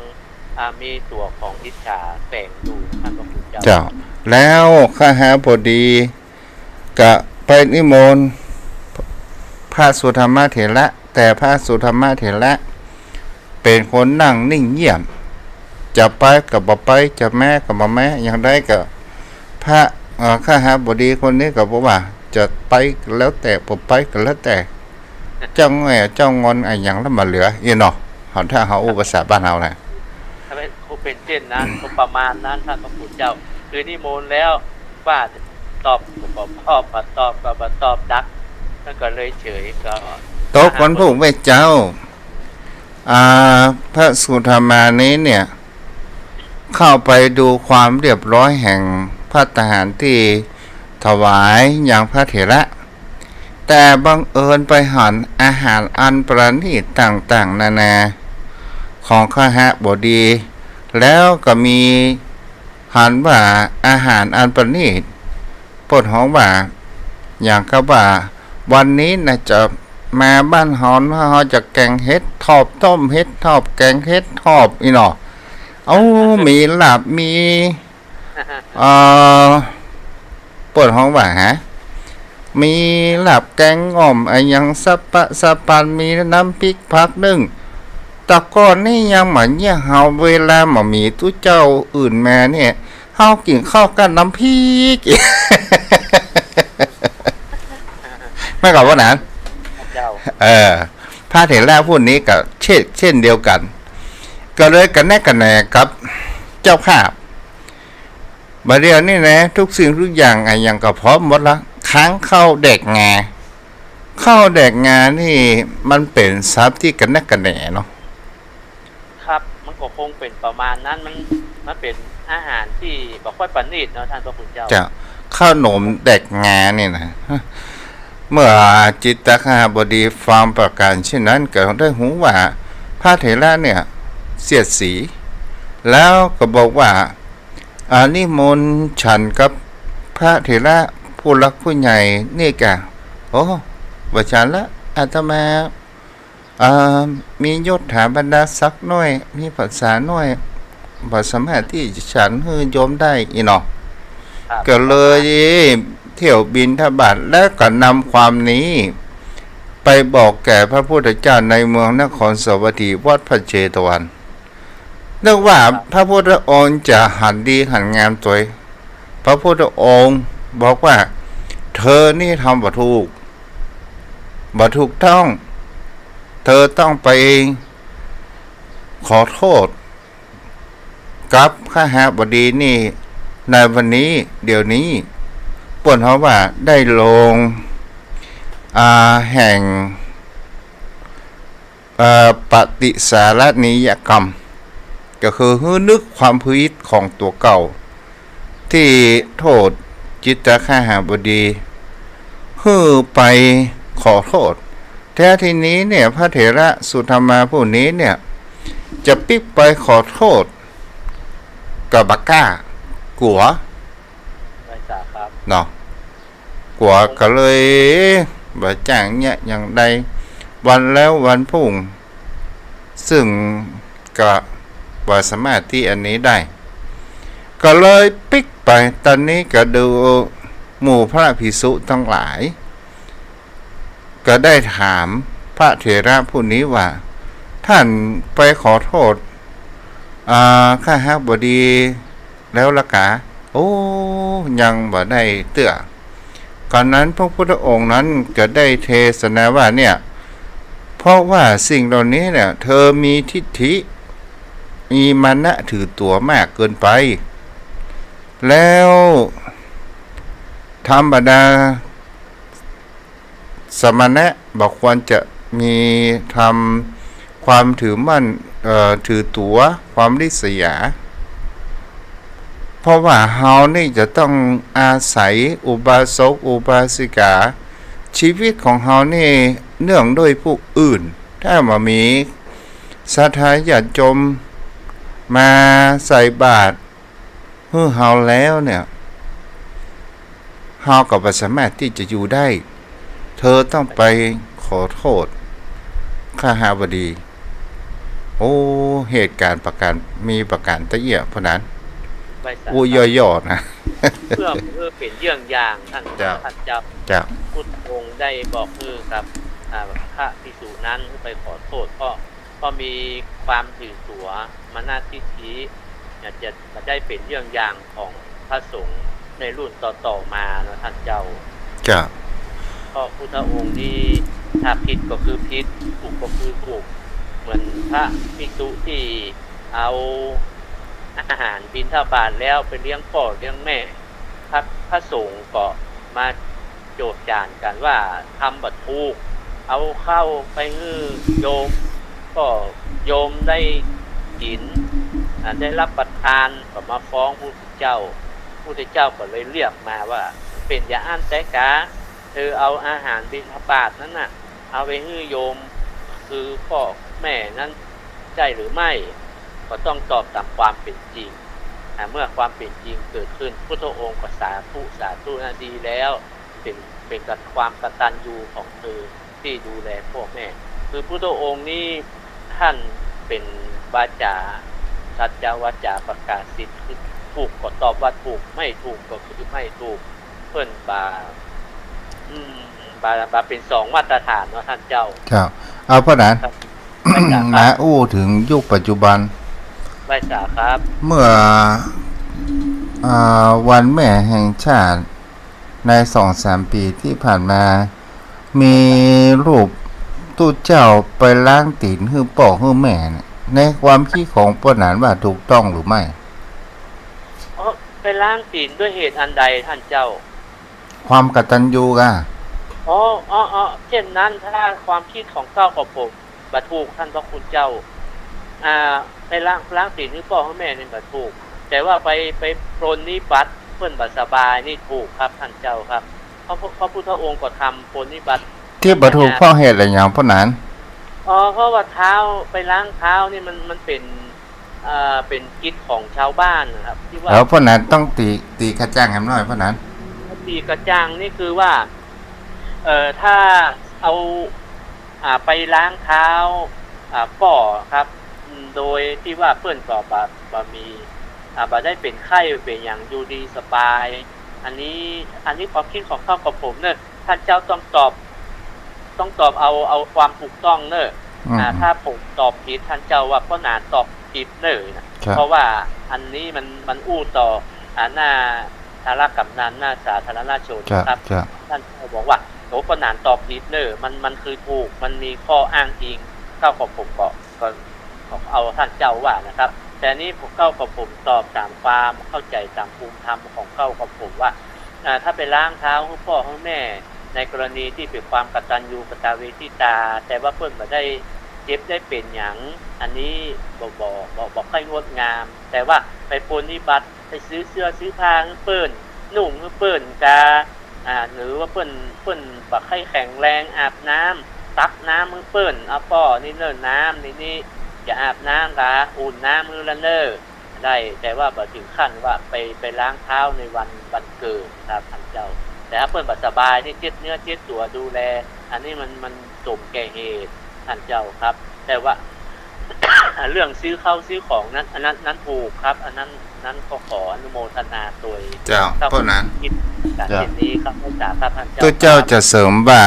อ่า มีตั๋วของอิจฉาแฝงอยู่นะ ท่านพระคุณเจ้า เจ้า แล้วคหบดีก็ไปนิมนต์พระสุธรรมาเถระ แต่พระสุธรรมาเถระเป๋นคนนั่งนิ่งเงียบ จะไปก็บ่ไป จะแม้ก็บ่แม้ อย่างใดก็ พระ เอ่อ คหบดีคนนี้ก็บอกว่า จะไปก็แล้วแต่ บ่ไปก็แล้วแต่ เจ้าแง่เจ้างอนอะหยังละบ่เหลือ อี้เนาะ เฮา ถ้าเฮาอู้ภาษาบ้านเฮานะ ถ้าเป็น คงเป็นเช่นนั้น ก็ประมาณนั้น ท่านพระคุณเจ้า คือนิมนต์แล้ว ว่าตอบก็บ่ตอบ บ่ตอบก็บ่ตอบดัก แล้วก็เลยเฉย ก็ ตกวันพุธเว้ยเจ้า อ่า พระสุธรรมานี้เนี่ย เข้าไปดูความเรียบร้อยแห่งภัตตาหารตี้ถวายยังพระเถระ แต่บังเอิญไปหันอาหารอันประณีตต่างๆ นานาของคหบดี แล้วก็มีหันว่าอาหารอันประณีต เปิ้นฮ้องว่า อย่างกับว่า วันนี้นะจะมาบ้านเฮานะ เฮาจะแกงเห็ดถอบ ต้มเห็ดถอบ แกงเห็ดถอบ อี้เนาะ เอ้า มีลาบ มี เอ่อ เปิ้นฮ้องว่า ฮะ มีลาบแกงอ่อมอะหยังสะปะสะปาน มีน้ำพริกผักนึ่ง แต่ก่อนนี่ยังบ่าเยียะเฮา เวลาบ่ามีตุ๊เจ้าอื่นมาเนี่ย เฮากิ๋นข้าวกับน้ำพริก แม่นก่อว่านั้น เจ้า เออ พระเถระผู้นี้ก็เช่น เช่นเดียวกั๋น ก็เลยกระแนะกระแหนกับเจ้าภาพ บ่าเดี่ยวนี้นะ ทุกสิ่งทุกอย่างอะหยังก็พร้อมหมดละ ค้างข้าวแดกงา ข้าวแดกงานี่มันเป๋นศัพท์ตี้กระแนะกระแหนเนาะ ครับ มันก็คงเป๋นประมาณนั้น มัน มันเป๋นอาหารตี้บ่ค่อยประณีตเนาะ ต้านพระคุณเจ้า เจ้า ข้าวหนมแดกงานี่นะ เมื่อจิตตคหบดีฟังประก๋านเช่นนั้น ก็ได้ฮู้ว่าพระเถระเนี่ยเสียดสี แล้วก็บอกว่า อา นิมนต์ฉันกับพระเถระผู้หลักผู้ใหญ่นี่ก่ะ โอ้ บ่ฉันละ อาตมา อ่า มียศถาบรรดาศักดิ์น้อย มีพรรษาน้อย บ่สามารถตี้จะฉันหื้อโยมได้ อี้เนาะ ครับ ก็เลยเที่ยวบิณฑบาต แล้วก็นำความนี้ไปบอกแก่พระพุทธเจ้าในเมืองนครสาวัตถี วัดพระเชตวัน นึกว่า ครับ พระพุทธองค์จะหันดีหันงามตวย พระพุทธองค์บอกว่า เธอนี่ทำบ่ถูก บ่ถูกต้อง เธอต้องไปขอโทษกับคหบดีนี่ในวันนี้ เดี๋ยวนี้ เปิ้นฮ้องว่าได้ลง อ่า แห่ง เอ่อ ปฏิสารณียกรรม ก็คือหื้อนึกความผิดของตั๋วเก่า ตี้โต้ษจิตตคหบดี หื้อไปขอโทษ แท้ทีนี้เนี่ย พระเถระสุธรรมาผู้นี้เนี่ย จะปิ๊กไปขอโทษ ก็บ่กล้า กั๋ว ไม่กล้าครับ เนาะ กั๋วก็เลยบ่จ้างเยียะอย่างใด วันแล้ววันพุ่ง ซึ่งก็บ่สามารถตี้อันนี้ได้ ก็เลยปิ๊กไป ต๋อนนี้ก็ดูหมู่พระภิกษุตังหลาย ก็ได้ถามพระเถระผู้นี้ว่า ท่านไปขอโทษ อ่า คหบดี แล้วละกา โอ้ ยังบ่ได้เตื้อ ครั้นนั้นพระพุทธองค์นั้นก็ได้เทศนาว่าเนี่ย เพราะว่าสิ่งเหล่านี้เนี่ย เธอมีทิฏฐิ มีมานะถือตั๋วมากเกินไป แล้วธรรมดา สมณะบ่ควรจะมีธรรม ความถือมั่น เอ่อ ถือตั๋ว ความริษยา เพราะว่าเฮานี่จะต้องอาศัยอุบาสกอุบาสิกา ชีวิตของเฮานี่เนื่องด้วยผู้อื่น ถ้าบ่มีศรัทธาญาติโยมมาใส่บาตร หื้อเฮาแล้วเนี่ย เฮาก็บ่สามารถตี้จะอยู่ได้ เธอต้องไปขอโทษคหบดี โอ้ เหตุก๋ารณ์ประก๋าน มีประก๋านตะเอี้ยเท่านั้น อู้ ย่อๆ นะ เพื่อ เพื่อเป๋นเยื่องอย่าง ท่าน เจ้า ท่านเจ้า เจ้า พุทธองค์ได้บอกหื้อกับ อ่า พระภิกษุนั้นไปขอโทษ เพราะ เพราะมีความถือตั๋ว มานะทิฏฐิ อยากจะมาได้เป๋นเยื่องอย่างของพระสงฆ์ในรุ่นต่อๆ มาเนาะท่านเจ้า เจ้า เพราะพุทธองค์นี้ถ้าผิดก็คือผิด ถูกก็คือถูก เหมือนพระภิกษุที่เอาอาหารบิณฑบาตแล้วไปเลี้ยงพ่อเลี้ยงแม่ พระ พระสงฆ์ก็มาโจษจ๋านกั๋นว่าทำบ่ถูก เอาข้าวไปหื้อโยม ก็โยมได้กิ๋น อ่า ได้รับประทาน ก็มาฟ้องพุทธเจ้า พุทธเจ้าก็เลยเรียกมาว่า เป๋นอย่างอั้นแต๊กา คือเอาอาหารบิณฑบาตนั้นน่ะ เอาไปหื้อโยม คือป้อแม่นั้น ใจ้หรือไม่ ก็ต้องตอบต๋ามความเป๋นจริง อ่า เมื่อความเป๋นจริงเกิดขึ้น พุทธองค์ก็สาธุ สาธุนะ ดีแล้ว เป๋น เป๋นกับความกตัญญูของเธอตี้ดูแลป้อแม่ คือพุทธองค์นี้ต้านเป๋นวาจา สัจจวาจาประกาศิต คือถูกก็ตอบว่าถูก ไม่ถูกก็คือไม่ถูก เปิ้นบ่า อืม บ่า บ่าเป๋นสองมาตรฐานเนาะต้านเจ้า เจ้า เอาป้อหนาน ครับ ไหว้สาครับ มาอู้เถิงยุคปัจจุบัน ไหว้สาครับ เมื่อ อ่า วันแม่แห่งชาติในสองสามปี๋ตี้ผ่านมา มีรูปตุ๊เจ้าไปล้างตี๋นหื้อป้อหื้อแม่เนี่ย ในความกึ๊ดของป้อหนานว่าถูกต้องหรือไม่ อ๋อ ไปล้างตี๋นด้วยเหตุอันใดต้านเจ้า ความกตัญญูก่ะ อ๋อ อ๋อ อ๋อ เช่นนั้น ถ้าความกึ๊ดของเก้ากับผม บ่ถูกต้านพระคุณเจ้า อ่า ไปล้าง ล้างตี๋นหื้อป้อหื้อแม่นี่บ่ถูก แต่ว่าไป ไปปรนนิบัติเปิ้นบ่สบายนี่ถูกครับต้านเจ้าครับ เพราะ เพราะพุทธองค์ก็ทำปรนนิบัติ ตี้บ่ถูก เพราะเหตุอะหยังป้อหนาน อ๋อ เพราะว่าเท้า ไปล้างเท้านี่มัน มันเป๋น เอ่อ เป๋นกึ๊ดของชาวบ้านนะครับ ตี้ว่า แล้วป้อหนานต้องตี๋ ตี๋กระจ่างแหมหน้อยป้อหนาน ตี๋กระจ่างนี่คือว่า เอ่อ ถ้าเอา อ่า ไปล้างเท้า อ่า ป้อครับ อืม โดยตี้ว่าเปิ้นก็บ่ บ่มี อ่า บ่ได้เป๋นไข้เป๋นหยัง อยู่ดีสบาย อันนี้ อันนี้ความกึ๊ดของเก้ากับผมเน่อ ต้านเจ้าต้องตอบ ต้องตอบเอา เอาความถูกต้องเน่อ อืม อ่า ถ้าผมตอบผิด ต้านเจ้าว่าป้อหนานตอบผิดเน่อนะ ครับ เพราะว่าอันนี้มัน มันอู้ต่อ อ่า หน้าสาธารณะ กำนัน หน้าสาธารณชน ครับ ครับ ครับ ต้านเจ้าบอกว่า โอ้ ป้อหนานตอบผิดเน่อ มัน มันคือถูก มันมีข้ออ้างอิง เก้ากับผมก็ ก็ ก็เอาต้านเจ้าว่านะครับ แต่อันนี้ผม เก้ากับผมตอบต๋ามความเข้าใจ๋ต๋ามภูมิธรรมของเก้ากับผมว่า อ่า ถ้าไปล้างเท้าหื้อป้อหื้อแม่ ในกรณีตี้เป๋นความกตัญญูกตเวทิตา แต่ว่าเปิ้นบ่ได้เจ็บได้เป๋นหยัง อันนี้บ่ บ่ บ่ บ่ค่อยงดงาม แต่ว่าไปปรนนิบัติ ไปซื้อเสื้อซื้อผ้าหื้อเปิ้น นุ่งหื้อเปิ้นกา อ่า หรือว่าเปิ้น เปิ้นบ่ค่อยแข็งแรง อาบน้ำ ตักน้ำหื้อเปิ้น เอาป้อนี่เน่อ น้ำนี่ นี่ จะอาบน้ำกา อุ่นน้ำหื้อละเน่อ ได้ แต่ว่าบ่เถิงขั้นว่าไป ไปล้างเท้าในวัน วันเกิดครับต้านเจ้า แต่ถ้าเปิ้นบ่สบายนี่ เจ็บเนื้อเจ็บตั๋วดูแล อันนี้มัน มันสมแก่เหตุต้านเจ้าครับ แต่ว่า เรื่องซื้อข้าวซื้อของนั้น อันนั้น นั้นถูกครับ อันนั้น นั้นก็ขออนุโมทนาโตย เจ้า ครับ ป้อหนาน กึ๊ดก๋าน เจ้า เช่นนี้ครับ ไหว้สาครับต้านเจ้า ตุ๊เจ้า ครับ จะเสริมว่า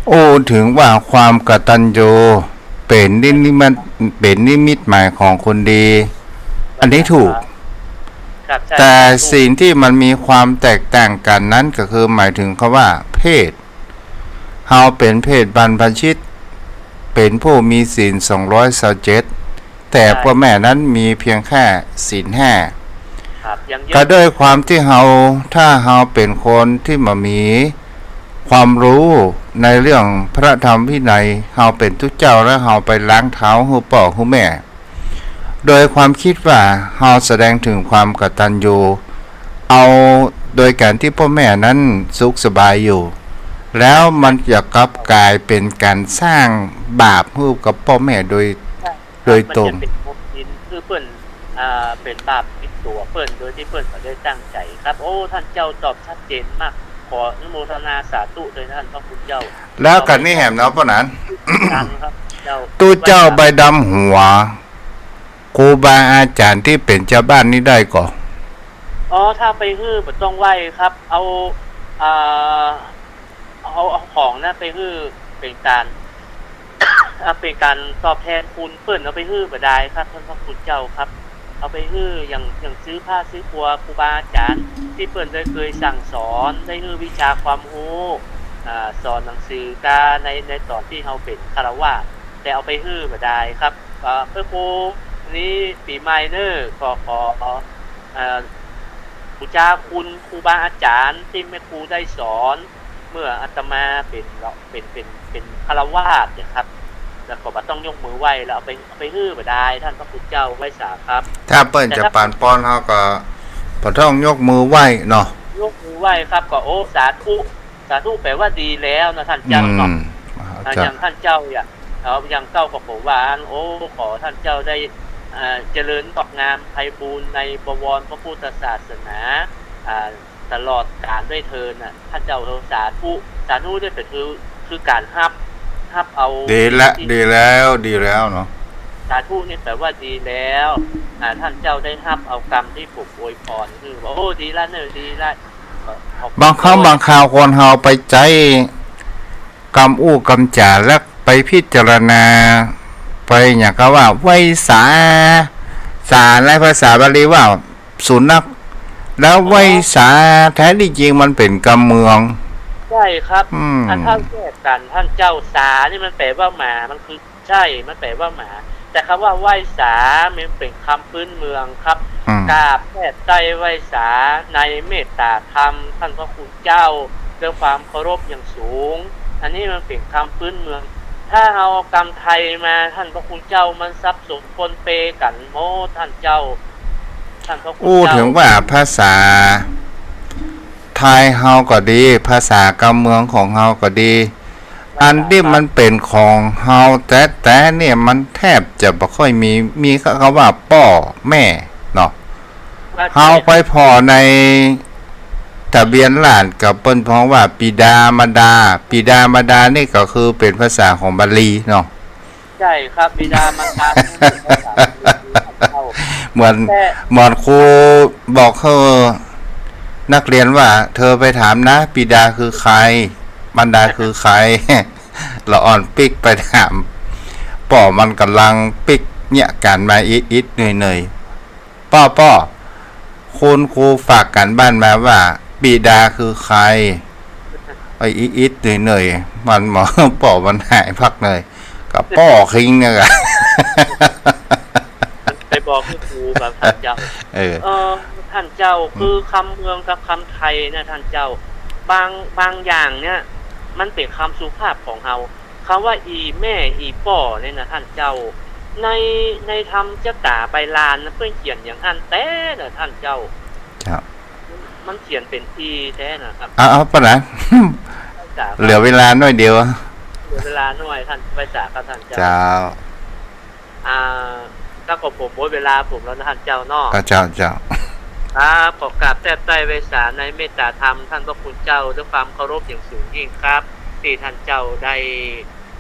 อู้เถิงว่าความกตัญญูเป๋นนิมิต เป๋นนิมิตหมายของคนดี อันนี้ถูก ครับ ใช่ แต่ ถูก สิ่งตี้มันมีความแตกต่างกั๋นนั้นก็คือหมายเถิงคำว่าเพศ เฮาเป๋นเพศบรรพชิต เป๋นผู้มีศีลสองร้อยซาวเจ็ด แต่ ใช่ ป้อแม่นั้นมีเพียงแค่ศีลห้า ครับ อย่างเดียว ก็ด้วยความตี้เฮา ถ้าเฮาเป๋นคนตี้บ่มีความฮู้ในเรื่องพระธรรมวินัย เฮาเป๋นตุ๊เจ้าแล้วเฮาไปล้างเท้าหื้อป้อหื้อแม่ โดยความกึ๊ดว่าเฮาแสดงเถิงความกตัญญู เอาโดยก๋านตี้ป้อแม่นั้นสุขสบายอยู่ แล้วมันจะกลับก๋ายเป๋นก๋านสร้างบาปหื้อกับป้อแม่โดย ใช่ครับ โดยตรง มันจะเป๋นมลทิน คือเปิ้น อ่า เป๋นบาปติดตั๋วเปิ้น โดยตี้เปิ้นบ่ได้ตั้งใจ๋ครับ โอ้ ต้านเจ้าตอบชัดเจนมาก ขออนุโมทนาสาธุโตยต้านพระคุณเจ้า แล้วก๋านนี้แหมเนาะป้อหนาน ครับ เจ้า ตุ๊เจ้าใบดำหัว ครูบาอาจ๋ารย์ตี้เป๋นจาวบ้านนี่ได้ก่อ อ๋อ ถ้าไปหื้อบ่ต้องไหว้ครับ เอา อ่า เอา เอาของนั้นไปหื้อเป๋นก๋าน อ่า เป๋นก๋านตอบแตนคุณเปิ้น เอาไปหื้อบ่ได้ครับ ต้านพระคุณเจ้าครับ เอาไปหื้ออย่าง อย่างซื้อผ้าซื้อปัวครูบาอาจ๋ารย์ตี้เปิ้นได้เกยสั่งสอน ได้หื้อวิชาความฮู้ อ่า สอนหนังสือกาใน ในต๋อนตี้เฮาเป๋นฆราวาส แต่เอาไปหื้อบ่ได้ครับ ก็เปื้อครู นี้ปี๋ใหม่เน่อ ก็ขอ เอ่อ บูชาคุณครูบาอาจ๋ารย์ตี้แม่ครูได้สอน เมื่ออาตมาเป๋น เป๋น เป๋น เป๋นฆราวาสเนี่ยครับ แล้วก็บ่ต้องยกมือไหว้ แล้วเอาไป เอาไปหื้อบ่ได้ ต้านพระคุณเจ้า ไหว้สาครับ ถ้าเปิ้นจะปานป้อนเฮาก็บ่ต้องยกมือไหว้เนาะ ยกมือไหว้ครับ ก็โอ้ สาธุ สาธุแป๋ว่าดีแล้วนะต้านเจ้าเนาะ อืม อ่า เจ้า อย่างต้านเจ้า อย่าง เอ่อ อย่างเก้าก็ขอว่า โอ้ ขอต้านเจ้าได้ อ่า เจริญงอกงามไพบูลย์ในบวรพระพุทธศาสนา อ่า ตลอดกาลด้วยเทอญน่ะ ต้านเจ้า สาธุ สาธุ นี่เป๋นคือ คือก๋านฮับ ฮับเอา ดีละ สิ่ง ดีแล้ว ดีแล้วเนาะ สาธุนี่แป๋ว่าดีแล้ว อ่า ต้านเจ้าได้ฮับเอากำตี้ผมอวยพร คือว่า โอ้ ดีละเน่อ ดีละ ขอบคุณ บางครั้งบางคราวคนเฮาไปใจ๊กำอู้กำจ๋าแล้วไปพิจารณา ไปอย่างกับว่าไหว้สา สาในภาษาบาลีว่าสุนัข แล้วไหว้สา แท้ที่จริงมันเป๋นกำเมือง ใช่ครับ อืม อันถ้าแยกกั๋นต้านเจ้า สานี่มันแป๋ว่าหมา มันคือ ใช่ มันแป๋ว่าหมา แต่กำว่าไหว้สา มันเป๋นกำปื๊นเมืองครับ อืม กราบแทบใต้ไหว้สาในเมตตาธรรมต้านพระคุณเจ้า ด้วยความเคารพอย่างสูง อันนี้มันเป๋นกำปื๊นเมือง ถ้าเฮาเอากำไทยมา ต้านพระคุณเจ้า มันสับสนปนเปกั๋นหมด ต้านเจ้า ต้านพระคุณเจ้า อู้เถิงว่าภาษาไทยเฮาก็ดี ภาษากำเมืองของเฮาก็ดี อันตี้มันเป๋นของเฮาแต๊ๆ เนี่ย มันแทบจะบ่ค่อยมี มีกำว่าป้อแม่เนาะ เฮาไปผ่อในทะเบียนราษฎร์ก็เปิ้นฮ้องว่าปิดามารดา ปิดามารดานี่ก็คือเป๋นภาษาของบาลีเนาะ ใช่ครับ บิดามารดา เหมือน เหมือนครูบอกหื้อนักเรียนว่า เธอไปถามนะ บิดาคือใคร มารดาคือใคร ละอ่อนปิ๊กไปถามป้อ มันก่ำลังปิ๊กเยียะกั๋นมาอิดๆ หน่อยๆ ป้อ ป้อ คุณครูฝากก๋านบ้านมาว่า บิดาคือใคร ไอ้อิดๆ หน่อยๆ มันบอก ป้อมันหายพักเลย ก็ป้อคิงเนี่ยอะ ไปบอกหื้อครูครับต้านเจ้า เออ เออ ต้านเจ้า อืม คือกำเมืองกับกำไทยเนี่ยต้านเจ้า บาง บางอย่างเนี่ย มันเป๋นกำสุภาพของเฮา กำว่าอี่แม่อี่ป้อเนี่ยนะต้านเจ้า ใน ในธรรมจัตตาไบลานนะ เปิ้นเขียนอย่างอั้นแต๊นะต้านเจ้า ครับ มันเขียนเป๋นอี่แต๊นะครับ เอา เอาปะนะ เหลือเวลาหน่อยเดียว เหลือเวลาหน่อยต้าน ไหว้สาครับต้านเจ้า เจ้า อ่า ก็ขอผมหมดเวลาผมแล้วนะต้านเจ้าเนาะ อ่ะ เจ้า เจ้า ครับ ขอกราบแทบใต้ไหว้สาในเมตตาธรรมต้านพระคุณเจ้าด้วยความเคารพอย่างสูงยิ่งครับ ตี้ต้านเจ้าได้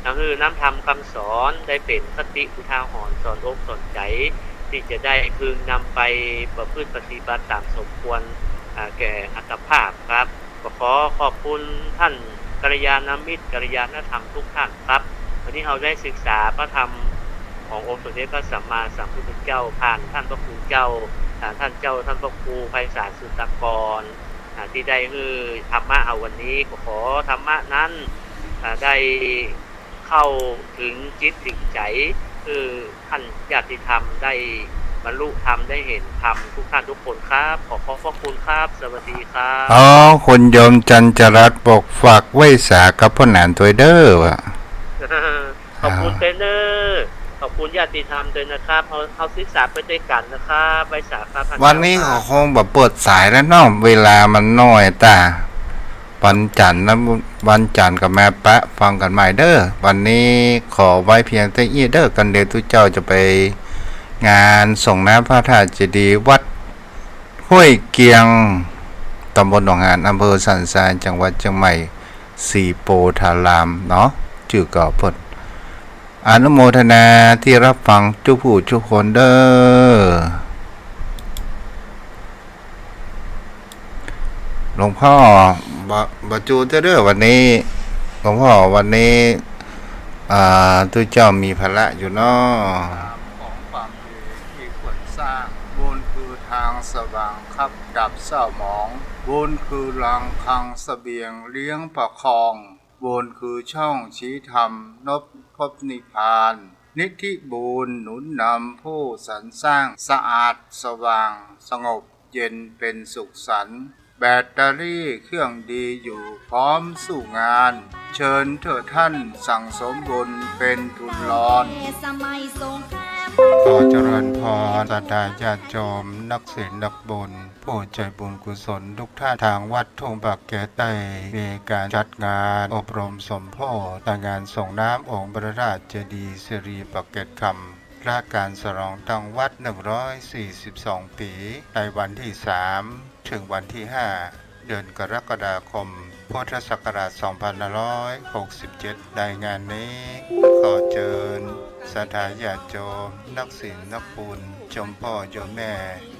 นำหื้อน้ำธรรมคำสอน ได้เป๋นคติอุทาหรณ์สอนอกสอนใจ๋ ตี้จะได้พึงนำไปประพฤติปฏิบัติต๋ามสมควร อ่า แก่อัตภาพครับ ก็ขอขอบคุณต้านกัลยาณมิตร กัลยาณธรรมทุกต้านครับ วันนี้เฮาได้ศึกษาพระธรรมขององค์สมเด็จพระสัมมาสัมพุทธเจ้า ผ่านต้านพระคุณเจ้า อ่า ต้านเจ้า ต้านพระครูไพศาลสุตตากร อ่า ตี้ได้หื้อธรรมะเฮาวันนี้ ก็ขอธรรมะนั้น อ่า ได้ เข้าเถิงจิตเถิงใจ๋ คือต้านญาติธรรมได้บรรลุธรรม ได้เห็นธรรมทุกต้านทุกคนครับ ขอขอบพระคุณครับ สวัสดีครับ อ๋อ คุณโยมจันจรัตน์บอกฝากไหว้สากับป้อหนานตวยเด้อว่ะ ขอบคุณเต้นเนอร์ ขอบคุณญาติธรรมด้วยนะครับ เฮา เฮาศึกษาไปตวยกั๋นนะครับ ไหว้สาครับต้าน วันนี้ เจ้าครับ ก็คงบ่เปิดสายแล้วเนาะ เวลามันน้อยตา วันจันทร์นะ วันจันทร์ก็มาปะฟังกั๋นใหม่เด้อ วันนี้ขอไว้เพียงเต้าอี้เด้อ กั๋นเดี๋ยวตุ๊เจ้าจะไปงานส่งน้ำพระธาตุเจดีย์วัดห้วยเกียง ตำบลหนองหาน อำเภอสันทราย จังหวัดเจียงใหม่ ศรีโพธารามเนาะ จื้อเก่าเปิ้น อนุโมทนาตี้ฮับฟังจุผู้จุคนเด้อ หลวงพ่อ บ่ บ่จูเตื้อเด้อวันนี้ หลวงพ่อวันนี้ อ่า ตุ๊เจ้ามีภาระอยู่เนาะ ของความดีที่ควรสร้าง บุญคือทางสว่างขับดับเศร้าหมอง บุญคือรังคังเสบียงเลี้ยงประคอง บุญคือช่องชี้ธรรมนบพบนิพพาน นิธิบุญหนุนนำผู้สรรสร้าง สะอาดสว่างสงบเย็นเป็นสุขสันต์ แบตเตอรี่เครื่องดีอยู่พร้อมสู้งาน เชิญเถิดท่านสั่งสมบุญเป็นทุนรอน ขอเจริญพร ศรัทธาญาติโยม นักศีลนักบุญ ผู้ใจ๋บุญกุศลกู้ต้าน ตางวัดทุ่งปากเกร็ดได้มีก๋านจัดงานอบรมสมโภชในงานส่งน้ำองค์พระธาตุเจดีย์สิริปากเกร็ดคำ และก๋านฉลองตางวัด หนึ่งร้อยสี่สิบสอง ปี๋ ในวันตี้สาม เถิงวันตี้ห้า เดือนกรกฎาคม พุทธศักราช สองพันห้าร้อยหกสิบเจ็ด ในงานนี้ ขอเจิญศรัทธาญาติโยม นักศีลนักบุญ จ๋อมป้อโยมแม่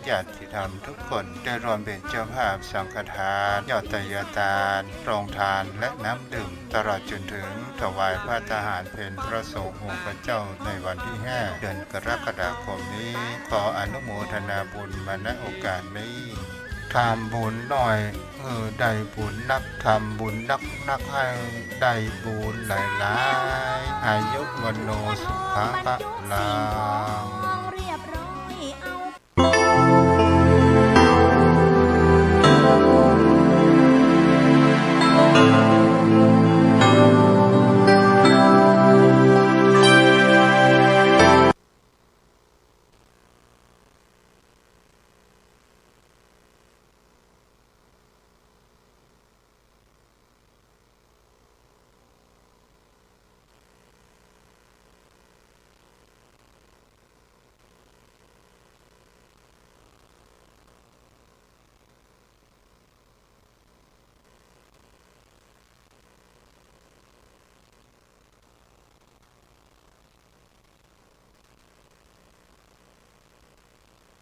ญาติธรรมกู้คน ได้ร่วมเป๋นเจ้าภาพสังฆทาน ยอดไตรยทาน โรงทาน และน้ำดื่ม ตลอดจ๋นเถิงถวายภัตตาหารเพลพระสงฆ์องค์พระเจ้าในวันตี้ห้า เดือนกรกฎาคมนี้ ขออนุโมทนาบุญมา ณ โอกาสนี้ ทำบุญน้อยหื้อได้บุญนัก ทำบุญนักๆ หื้อได้บุญหลายๆ อายุวัณโณสุขังพลัง